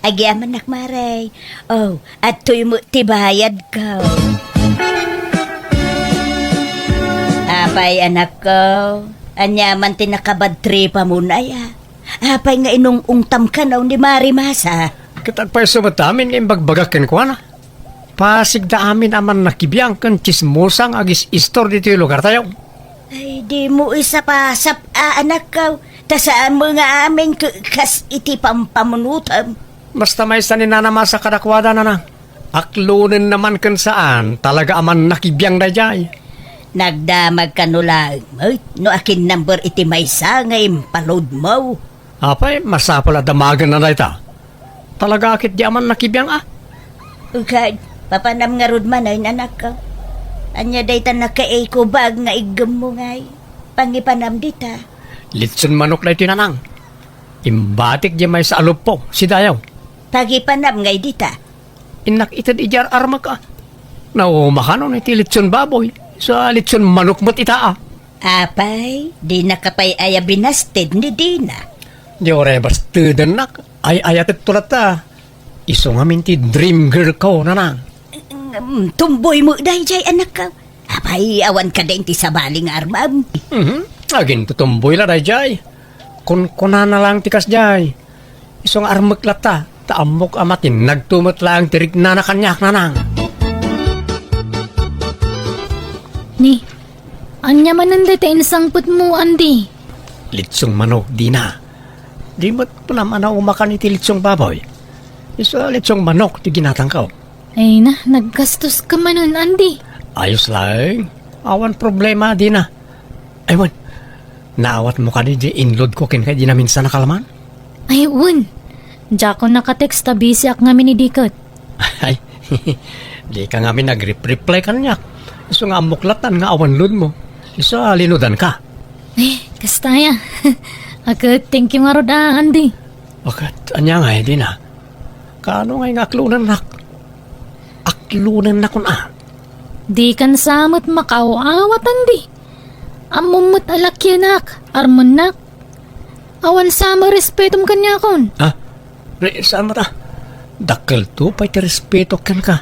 agyamanak, Mare. Oh, adtoy met ti bayadko. Apay, anakko, ania man ti nakabadtripamon aya? Apay nga inung-ungtam kano ni Mare Masa? Ket agpayso met amin nga imbagbagak kenkuana. Pasigda amin a mannakibiang ken tsismosa nga agis-istor ditoy lugartayo. Ay, dimo isapasap a anakko, ta saan met nga amin k-, kas iti pampamunotem. Basta maysa ni Nana Masa kadakuada, nana. Aklonenna man ken saan, talaga a mannakibiang daydiay. Nagdamag kano laeng met no akin number iti maysa nga impalodmo. Apay, masapul a damagenna dayta. Talaga ket di a mannakibiang a. Ukay, papanam ngarud manen, anakko. Ania dayta naka-echo bag nga iggemmo ngay? Pangipanam dita. Litson manok daytoy, nanang. Imbatik di maysa a luppo, sidayo. Pagipanam ngay dita. Innak ited idiay ar-armek a. Nauma kanon iti litson baboy. Sa litson manok met ita a. Apay, dinaka pay aya binasted ni Dina? Di uray bastedennak. Ay-ayatekto latta. Isu ngamin ti dream girl ko, nanang. Ngem, tumboy met daydiay, anakko. A, Apay, awan kadi ti sabali nga armem? Mhm. Agintutumboy la dayjay. Kunkunana lang ti kasjay. Isu nga armek latta, ta ammok a matinnagto met laeng ti riknana kaniak, Nanang. Ni, ania manen dayta insangpetmo, Andy? Litsong manok, Dina. Di met pay a manaw makan iti litsong baboy. Isu a litsong manok ti ginatangko. Ay na, naggastos ka manen, Andy. Ayos laeng. Awan problema, Dina. Ay, wen. Naawatmo kadi di inload ko kenka idi naminsan a kalman? Ay, wen. Diak nakatext ta busyak ngamin idi ket. Ay, dika ngamin nagrep-reply kaniak. Isu nga ammok latta nga awan load mo. Isu a linudanka. Eh, kasta aya. Ket, thank you ngarud a, Andy. Ket, ania ngay, Dina? Kaano ngay nga aklonennak? Aklonennakon a. Dikan sa met makaaw-awat, Andy. Ammom met a lakianak, armennak. Awan sa met respetom kaniakon. Ha? Re, saan met a? Dakkelto pay ti respeto kenka.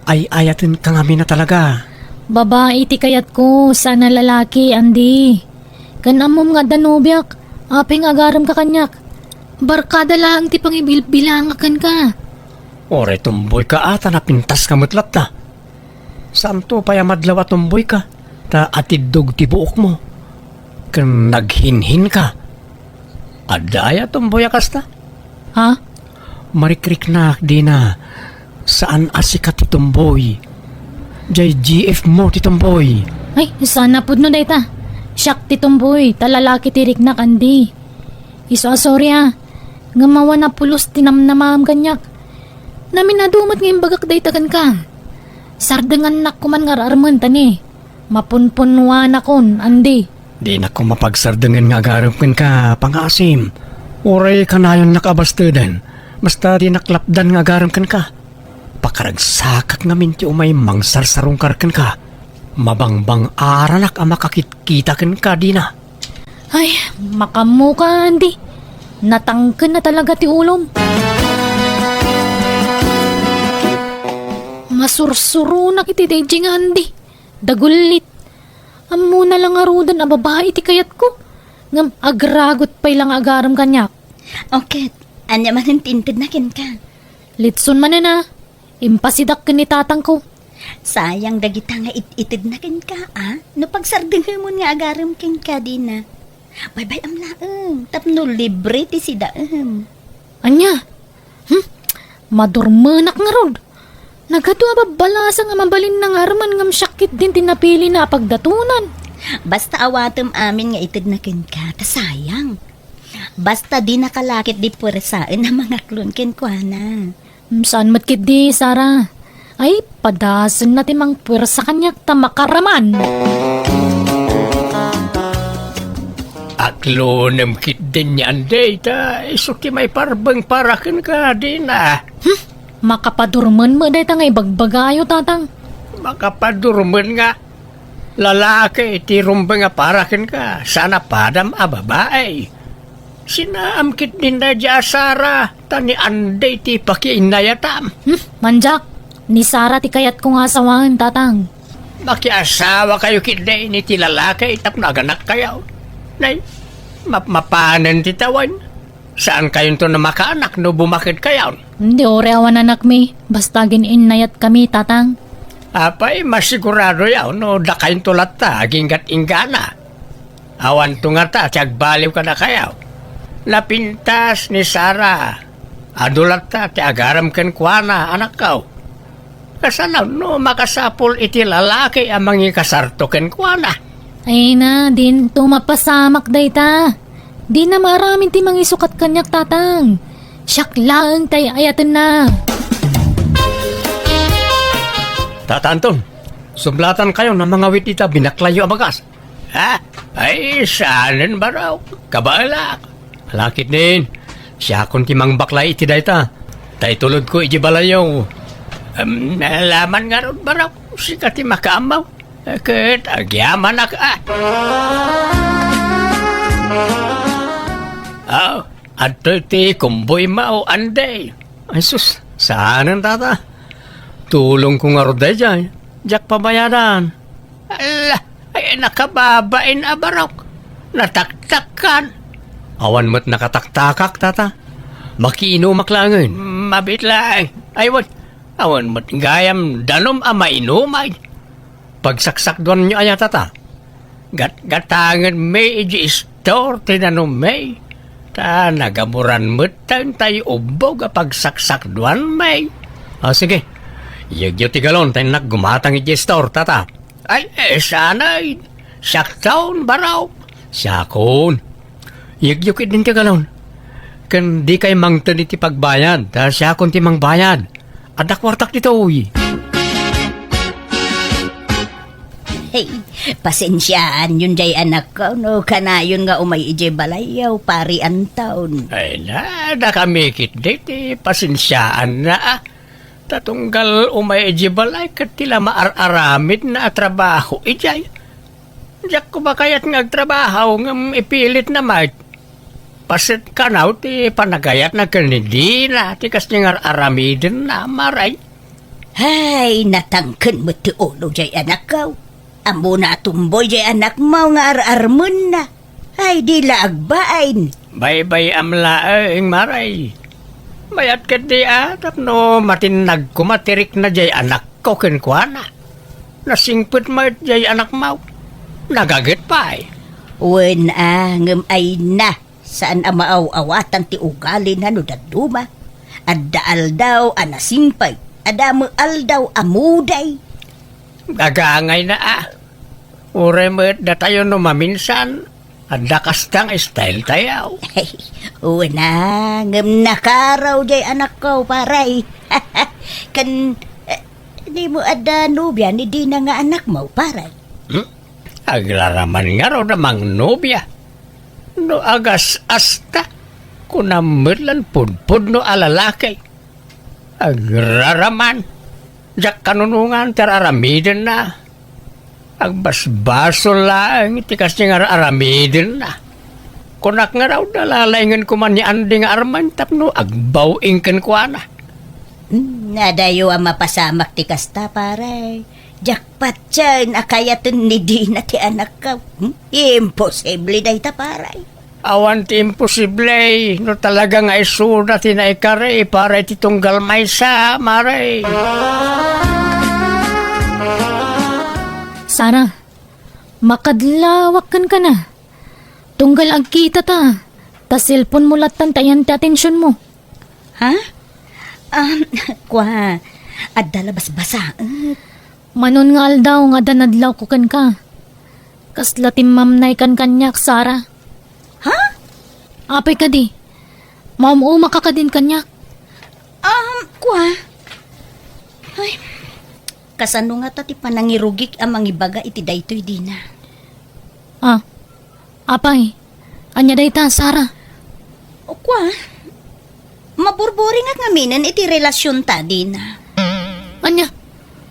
Ay-ayatenka ngamin a talaga. Babai ti kayatko, saan a lalaki, Andy. Ken ammom nga adda nobiak, apay nga agaremka kaniak? Barkada laeng ti pangibilbilangak kenka. Uray tumboyka a ta napintaska met latta. Saanto pay a madlaw a tumboyka, ta atiddog ti buokmo. Ken naghinhinka. Adda aya tumboy a kasta? Ha? Marikriknak, Dina. Saan a sika ti tumboy. Jay G F mo ti tumboy. Ay, saan a pudno dayta. Siak ti tumboy, ta lalaki ti riknak, Andy. Isu a sorry a. Ngem awan a pulos ti namnamaem kaniak. Naminado met nga imbagak dayta kenka. Sardengannak koman nga ar-armen ta ni. Mapunpunnuanakon, Andy. Dinakon mapagsardengen nga agarem kenka, pangaasim. Uray kanayonnak a basteden. Basta dinak lapdan nga agarem kenka. Pakaragsakak ngamin ti umay mangsarsarungkar kenka. Mabangbang-aranak a makakitkita kenka, Dina. Ay, makammoka, Andy. Natangken na talaga ti ulom. Masursuronak iti daydi nga Andy. Dagullit. Ammona la ngaruden a babai ti kayatko. Ngem agragot pay la nga agarem kaniak. O ket, ania manen ti intedna kenka? Litson manen a. Impasidak ken ni tatangko. Sayang dagita nga it-itedna kenka, a? No pagsardengemon nga agarem kenka, Dina. Baybay-am laeng, tapno libre ti sidaem. Ania? Hmm? Madurmenak ngarud. Nagadu a babbalasang a mabalinna nga armen ngem siak ketdin ti napilina a pagdatonan. Basta awatem amin nga itedna kenka, ta sayang. Basta dinaka la ketdi puersaen a mangaklon kenkuana. Hmm, saan met ketdi, Sara? Ay, padasenna ti mangpuersa kaniak ta makaraman. Aklonem ketdin ni Andy, ta isu ti maiparbeng para kenka, Dina. Hmm? Makapadurmen met dayta nga ibagbagayo, Tatang. Makapadurmen nga lalaki ti rumbeng a para kenka, saan a padam a babai. Sinaam ketdin daydi a Sara, ta ni Andy ti pakiinnayatam. Hmm, mandiak, ni Sara ti kayatko nga asawaen, Tatang. Makiasawakayo ketdi iti lalaki tapno aganakkayo. Nay, mapmapanen ti tawen. Saankayonto a makaanak no bumakedkayon. Di, uray awan anakmi, basta agin-innayatkami, Tatang. Apay, masiguradoyo no dakayonto latta aginggat-inggana. Awanto ngata ti agbaliw kadakayo. Napintas ni Sara. Adu latta ti agarem kenkuana, anakko. Kasano no makasapul iti lalaki a mangikasarto kenkuana? Ay na, dinto mapasamak dayta. Dina maaramid ti mangisukat kaniak, Tatang. Siak laeng ti ay-ayatenna. Tata Anton, sublatankayon a mangawit ita binaklayyo a bagas. Ha? Ay, saanen, barok. Kabaelak. Lakit din. Siakon ti mangbaklay iti dayta. Ta itulodko iti balayyo. Em, nalaman ngarud, barok. Sika ti makaammo. Ket agyamanak a. Ah, adtoy ti kumboy mao, Andy. Ay sus, saanen, Tata. Tulongko ngarud daydiay. Diak pabayadan. Ala, ay, nakababain a barok. Nataktakkan. Awan met nakataktakak, tata. Makiinumak laengen. Mabiit laeng. Ay, wen, awan met gayam danum a mainumay. Pagsaksakduanyo aya, tata. Gatgatangenmi iti istor ti danummi. Ta nagaburan met tay ubbog a pagsaksakduanmi. Ah, sige. Iyegyo ti galon ta innak gumatang iti istor, tata. Ay, eh, sanay. Siakton, barok. Siakon. Iyegyo ketdin ti galon. Ken dikay mangted iti pagbayad, ta siakon ti mangbayad. Adda kuartak ditoy. Hey, pasensiaanyon jay anakko no kanayon nga umay idiay balayyo, Pari Anton. Ay na, dakami ketdi ti pasensiaanna, ah. Ta tunggal umay idiay balay ket ti la maar-aramidna a trabaho idiay. Diak koma kayat nga agtrabaho ngem ipilitna met. Paset kano ti panagayatna ken ni Dina ti kasdi nga ar-aramidenna, Mare. Hay, natangken met ti ulo jay anakko. Ammona a tumboy jay anakmo nga ar-armenna. Hay, di la agbain. Baybay-am laeng, Mare. Mayat ketdi a tapno matinnag koma ti rikna jay anakko kenkuana. Nasingpet met jay anakmo. Nagaget pay. Wen a, ngem ay na. Saan a maaw-awatan ti ugalina no dadduma. Adda aldaw a nasingpet, adda met aldaw a muday. Gagangayna a. Uray met datayo no maminsan, adda kasta nga style tayo. Wen a, ngem nakaraw jay anakko, Pare. Ken, eh, dimo adda nobia ni Dina nga anakmo, Pare? Hmm? Agraraman ngarud a mangnobia. No agas-asta, kunam met lan pudpudno a lalaki. Agraraman. Diak kanunongan ti ar-aramidenna. Agbasbasol laeng ti kasdi nga ar-aramidenna. Kunak ngarud a lalaingen koma ni Andy nga armen tapno agbaw-ing kenkuana. Hmm, adayo a mapasamak ti kasta, Pare. Diak patien a kayaten ni Dina ti anakko. Hmm? Imposible dayta, Pare. Awan ti imposible no talaga nga isuda ti naikari para iti tunggal maysa, Mare. Sara, makadlawak kenka na. Tunggal agkitata, ta cellphone mo lattan ti ayan ti atensionmo. Ha? Um, kua, adda la basbasaek. Manon nga aldaw nga adda nadlawko kenka. Kasla timmamnaykan kaniak, Sara. Ha? Apay kadi? Maum-umaka kadin kaniak? Um, kua? Ay, kasano ngata ti panangirugik a mangibaga iti daytoy, Dina? Ah, apay, ania dayta, Sara? O kua, maburburingak ngaminen iti relasionta, Dina. Ania?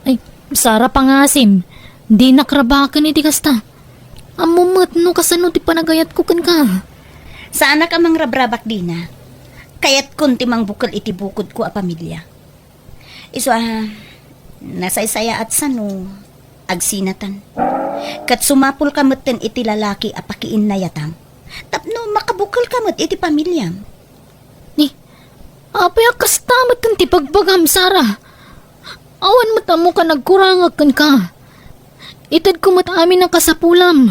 Ay, Sara, pangasim, dinak rabaken iti kasta. Ammom met no kasano ti panagayatko kenka. Saanak a mangrabrabak, Dina. Kayatkon ti mangbukel iti bukodko a pamilia. Isu a, nasaysayaat sano agsinatan. Ket sumapulka metten iti lalaki a pakiinnayatam tapno makabukelka met iti pamiliam. Ni, apay a kasta metten ti bagbagam, Sara? Awan met ammoka nagkurangak kenka. Itedko met amin a kasapulam.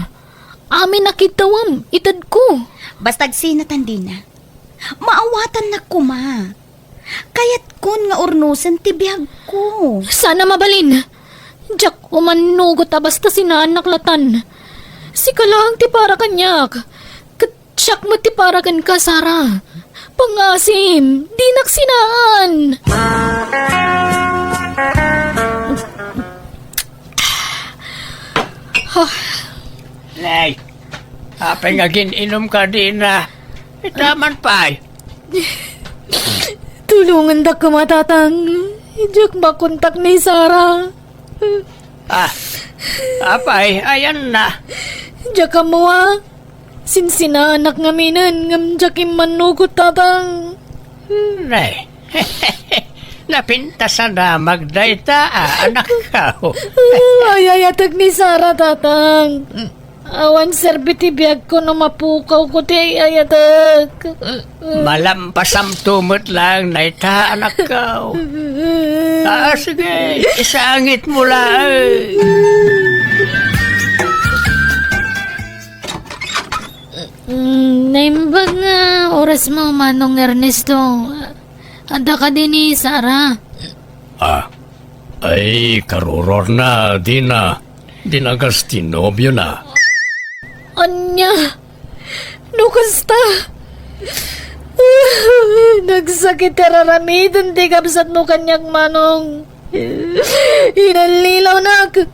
Amin a kiddawam, itedko. Basta agsinatan, Dina. Maawatannak koma. Kayatkon nga urnosen ti biagko. Saan a mabalin. Diak umannugot a basta sinaannak latan. Sika laeng ti para kaniak. Ket siak met ti para kenka, Sara. Pangasim, dinak sinaan. Nay, apay nga agin-inumka, Dina? Itaman pay. Tulongandak koma, Tatang. Diak makontak ni Sara. Ah, apay, ayanna. Diak ammo a. Sinsinaanak ngaminen ngem diak immannugot, Tatang. Nay. Napintasan a magdayta a anakko. Ay-ayatek ni Sara, Tatang. Awan serbi ti biagko no mapukawko ti ay-ayatek. Malampasamto met laeng dayta, anakko. Ah, sige, isangitmo laeng. Mm, naimbag nga orasmo, Manong Ernesto. Adda kadi ni Sara? Ah, ay, karuruarna, Dina. Dinagas ti nobiona. Ania? No kasta? Nagsakit ti ar-aramiden ti kabsatmo kaniak, Manong. Inallilawnak.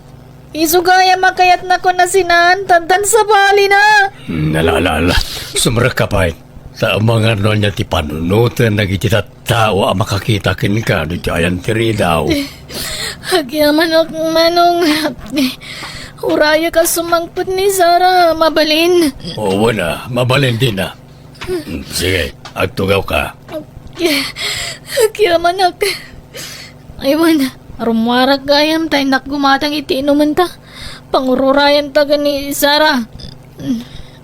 Isu gayam a kayatnakon a sinaantan tan sabalina. Hmm, ala, ala, ala. Sumrekka pay. Ta amangan no ania ti panunoten dagiti tattao a makakita kenka no iti ayan ti ridaw. Agyamanak, Manong. Urayek a sumangpet ni Sara. Mabalin. Oo na, mabalin, Dina. Hmm, sige, agtugawka. Agyamanak. Aywan, rummuarak gayam ta innak gumatang iti inumenta. Pangururayanta ken ni Sara.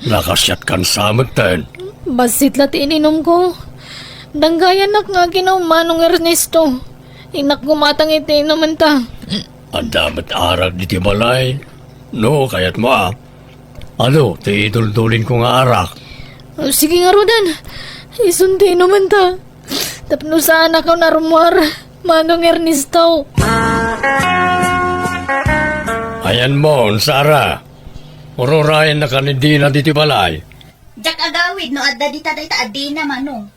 Nakasiatkan sa metten. Bassit la ti ininumko. Danggayannak nga aginom, Manong Ernesto. Innak gumatang iti inumenta. Adda met arak ditoy balay. No, kayatmo a. Adu ti iduldulinko nga arak. O, sige ngaruden. Isun ti inumenta. Tapno saanakon a rummuar, Manong Ernesto. Ayanmo, Sara. Ururayennaka ni Dina ditoy balay. Diak agawid no adda dita dayta a Dina, Manong.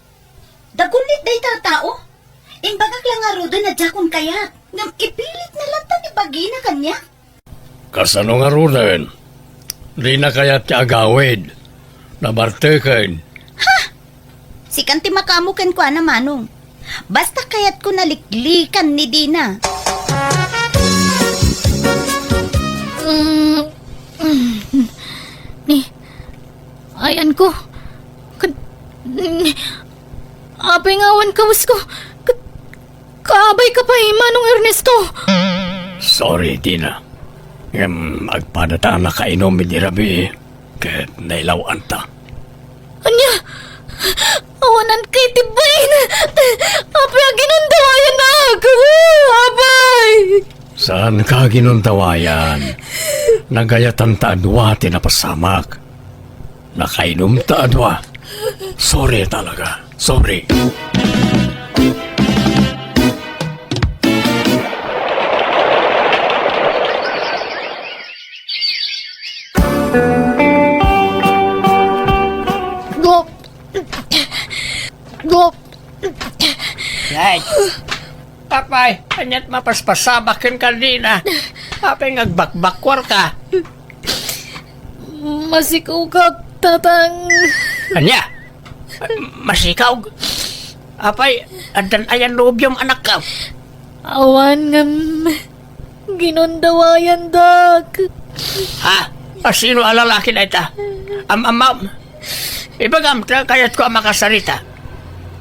Dagulit dayta a tao. Imbagak la ngaruden a diakon kayat. Ngem ipilitna latta ti bagina kaniak. Kasano ngaruden? Dina kayat ti agawid. Nabarteken. Ha? Sikan ti makaammo kenkuana, Manong. Basta kayatko naliklikan ni Dina. Mm, mm, ni, ayanko. Ket, ni, apay nga awan kawesko? Ket, kaabayka pay, Manong Ernesto. Sorry, Dina. Ngem agpadata a nakainom idi rabii, ket nailawanta. Ania? Awanan kay ti bain! Apay a ginundawayannak? Apay! Saanka a ginundawayan. Nagayatanta a dua ti napasamak. Nakainomta a dua. Sorry talaga. Sorry. Gop! Gop! Ay, apay, ania't mapaspasamak kenka, Dina? Apay nga agbakbakkuarka? Masikawkak, Tatang. Ania? Masikaw? Apay, addan aya nobiom, anakko? Awan ngem ginundawayandak. Ha? A, sino a lalaki dayta? Am-amam. Ibagam ta kayatko a makasarita.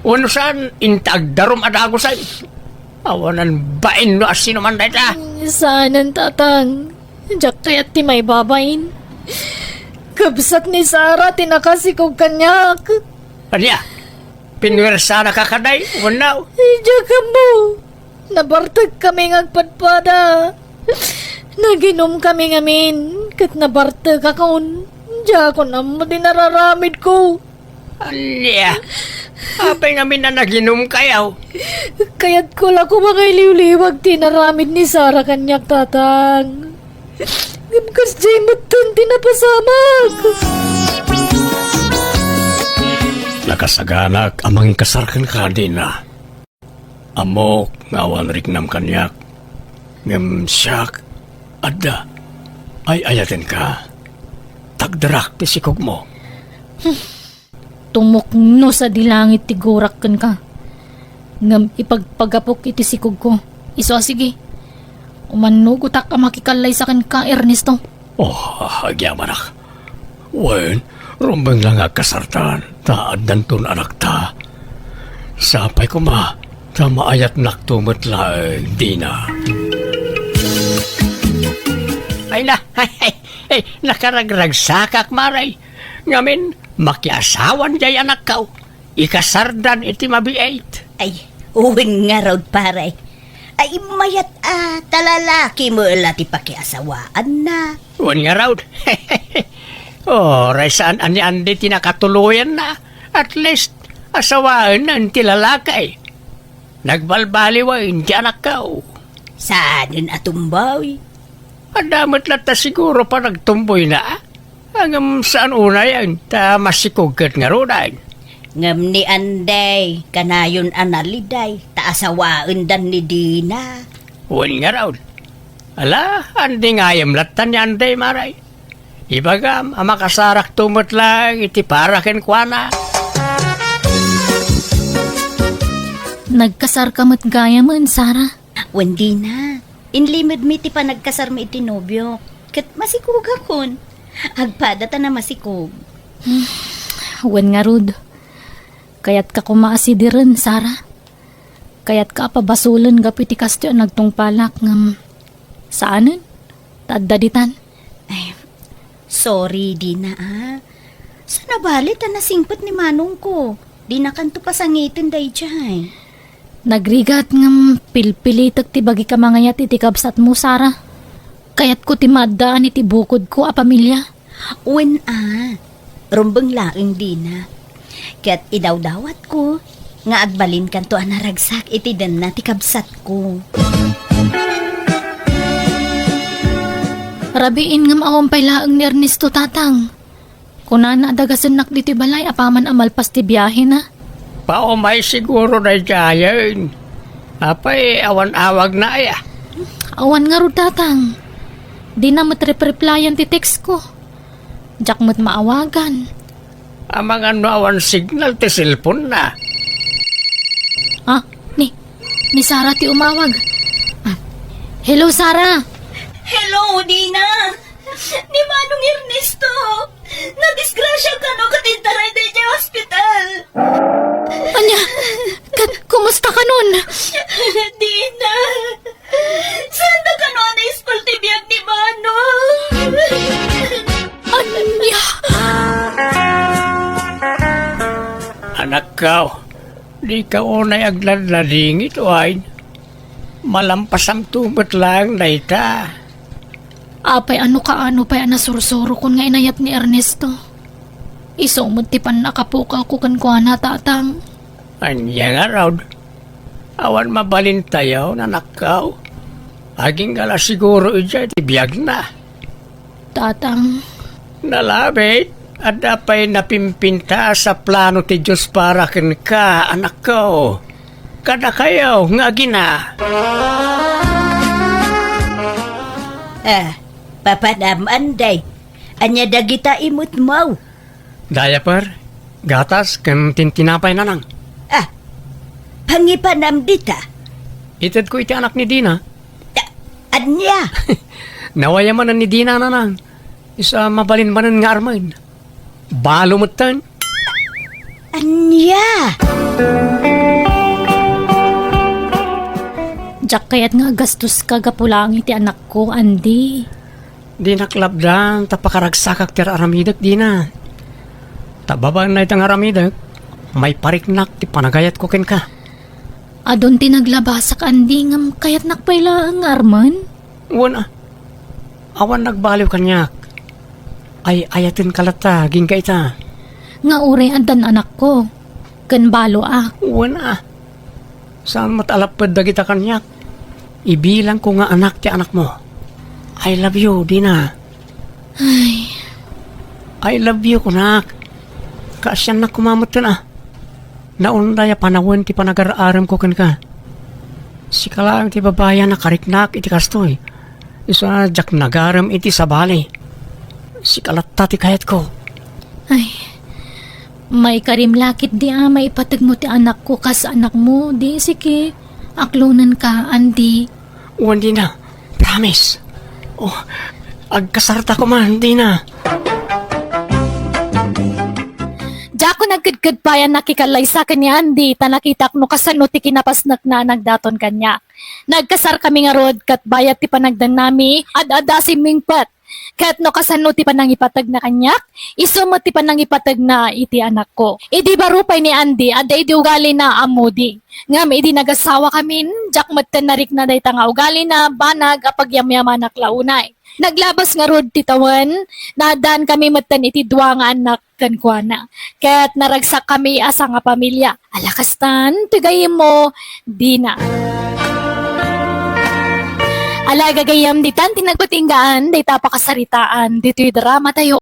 Wenno saan, inta agdarum a dagusen. Awanan bain no a sino man dayta. Saanen, Tatang. Diak kayat ti maibabain. Kabsat ni Sara ti nakasikog kaniak. Ania? Pinuersanaka kadi wenno? Diak ammo. Nabartekami nga agpadpada. Naginumkami ngamin, ket nabartekakon. Diakon ammo ti nararamidko. Ania? Apay ngamin a naginumkayo? Kayatko la koma nga iliwliwag ti inaramid ni Sara kaniak, Tatang. Ngem kasdiay metten ti napasamak. Nakasaganak a mangikasar kenka, Dina. Ammok nga awan riknam kaniak. Ngem siak, adda, ay-ayatenka. Tagderak ti sikogmo. Tumukno sadi langit ti gurak kenka. Ngem ipagpagapok iti sikogko. Isu a sige. Umannugotak a makikallaysa kenka, Ernesto. Oh, agyamanak. Wen, rumbeng la nga agkasartan, ta addanton anakta. Sapay koma, Ta maayatnakto met laeng, Dina. Ay na, ay, ay, ay, nakaragragsakak, Mare. Ngamin, makiasawan jay anakko. Ikasardan iti mabiit. Ay, wen ngarud, pare. Ay, mayat a, ta lalaki met la ti pakiasawaanna. Wen ngarud. Oray saan a ni Andy ti nakatuloyanna. At least, asawaenna ti lalaki. Nagbalbaliwen ti anakko. Saanen a tumboy? Adda met latta siguro panagtumboyna. Ngem saan unayen ta masikog ket ngaruden. Ngem ni Andy, kanayon a naliday, ta asawaendan ni Dina. Wen ngarud. Ala, Andy ngayem latta ni Andy, Mare. Ibagam a makasarakto met laeng iti para kenkuana. Nagkasarka met gayamen, Sara? Wen, Dina. Inlimedmi ti panagkasarmi iti nobiok. Ket masikogakon. Agpada ta namasikog. Wen ngarud. Kayatka koma a sidiren, Sara. Kayatka a pabasolen gapu iti kastoy a nagtungpalak ngem saanen. Ta adda ditan. Ay, sorry, Dina, a. Saan a bale ta nasingpet ni manongko. Dinakanto pasangiten daydiay. Nagrigat ngem pilpilitek ti bagik a mangayat iti kabsatmo, Sara. Kayatko ti maaddaan iti bukodko a pamilia. Wen a, rumbeng laeng, Dina. Ket idawdawatko nga agbalinkanto a naragsak iti denna ti kabsatko. Rabiin ngem awan pay laeng ni Ernesto, Tatang. Kunana a dagasennak ditoy balay apaman a malpas ti biahena. Paumay siguro daydiayen. Apay, awan awagna aya? Awan ngarud, Tatang. Dina met repreplayan ti textko. Diak met maawagan. Amangan no awan signal ti cellphone-na. Ah, ni, ni Sara ti umawag. Ah, hello, Sara. Hello, Dina. Ni Manong Ernesto, nadisgrasya kano ket intaray daydiay ospital. Ania? Ket kumusta kanon? Dina, saan da kano a naiskul ti biag ni Manong? Ania? Anakko, dika unay agladladingit, wen. Malampasamto met laeng dayta. Apay, ano kaano pay a nasursurokon nga inayat ni Ernesto? Isu met ti pannakapukawko kenkuana, Tatang. Ania ngarud? Awan mabalintayo, anakko. Agingga la siguro idiay ti biagna. Tatang. Nalabit, adda pay napimpintas a plano ti Dios para kenka, anakko. Kadakayo nga agina. Ah, papanam, Anday. Ania dagita imutmo? Diaper, gatas, ken tintinapay, Nanang. Ah, pangipanam dita? Itedko iti anak ni Dina. Ta-, ania? Nawayaman ni Dina, Nanang. Isu a mabalin manen nga armen. Balo metten. Ania? Diak kayat nga agastoska gapu laeng iti anakko, Andy. Dinak labdan ta pakaragsakak ti ar-aramidek, Dina. Ta babaen dayta nga aramidek, maipariknak ti panagayatko kenka. Adun ti naglabasak, Andy, ngem kayatnak pay laeng nga armen? Wen a. Awan nagbaliw kaniak. Ay-ayatenka latta, agingga ita. Nga uray addan anakko, ken baloak. Wen a. Saan met a lapped dagita kaniak? Ibilangko nga anak ti anakmo. I love you, Dina. Ay. I love you, kunak. Kaasiannak koma metten a. Naunday a panawen ti panagar-aremko kenka. Sika laeng ti babai a nakariknak iti kastoy. Isu a diak nagarem iti sabali. Sika latta ti kayatko. Ay, maikarim la ketdi a maipategmo ti anakko kas anakmo, di sige, aklonenka, Andy. Wen, Dina, promise. Oh, agkasarta koma, Dina. Diakon Nagkedked pay a nakikallaysa ken ni Andy ta nakitak no kasano ti kinapasnekna a nagdaton kaniak. Nagkasarkami ngarud ket bayat ti panagdannami, ad-adda a simmingpet. Ket no kasano ti panangipategna kaniak, isu met ti panangipategna iti anakko. Idi baro pay ni Andy, adda idi ugalina a moody. Ngem idi nagasawakamin, diak metten narikna dayta nga ugalina, banag a pagyamyamanak la unay. Naglabas ngarud ti tawen, naaddankami metten iti dua nga annak kenkuana. Ket naragsakkami a sangapamilia. Ala kastan, ti gayyemmo, dina. Ala gagayyem, ditan ti nagpatinggaan, dayta pakasaritaan, ditoy dramatayo.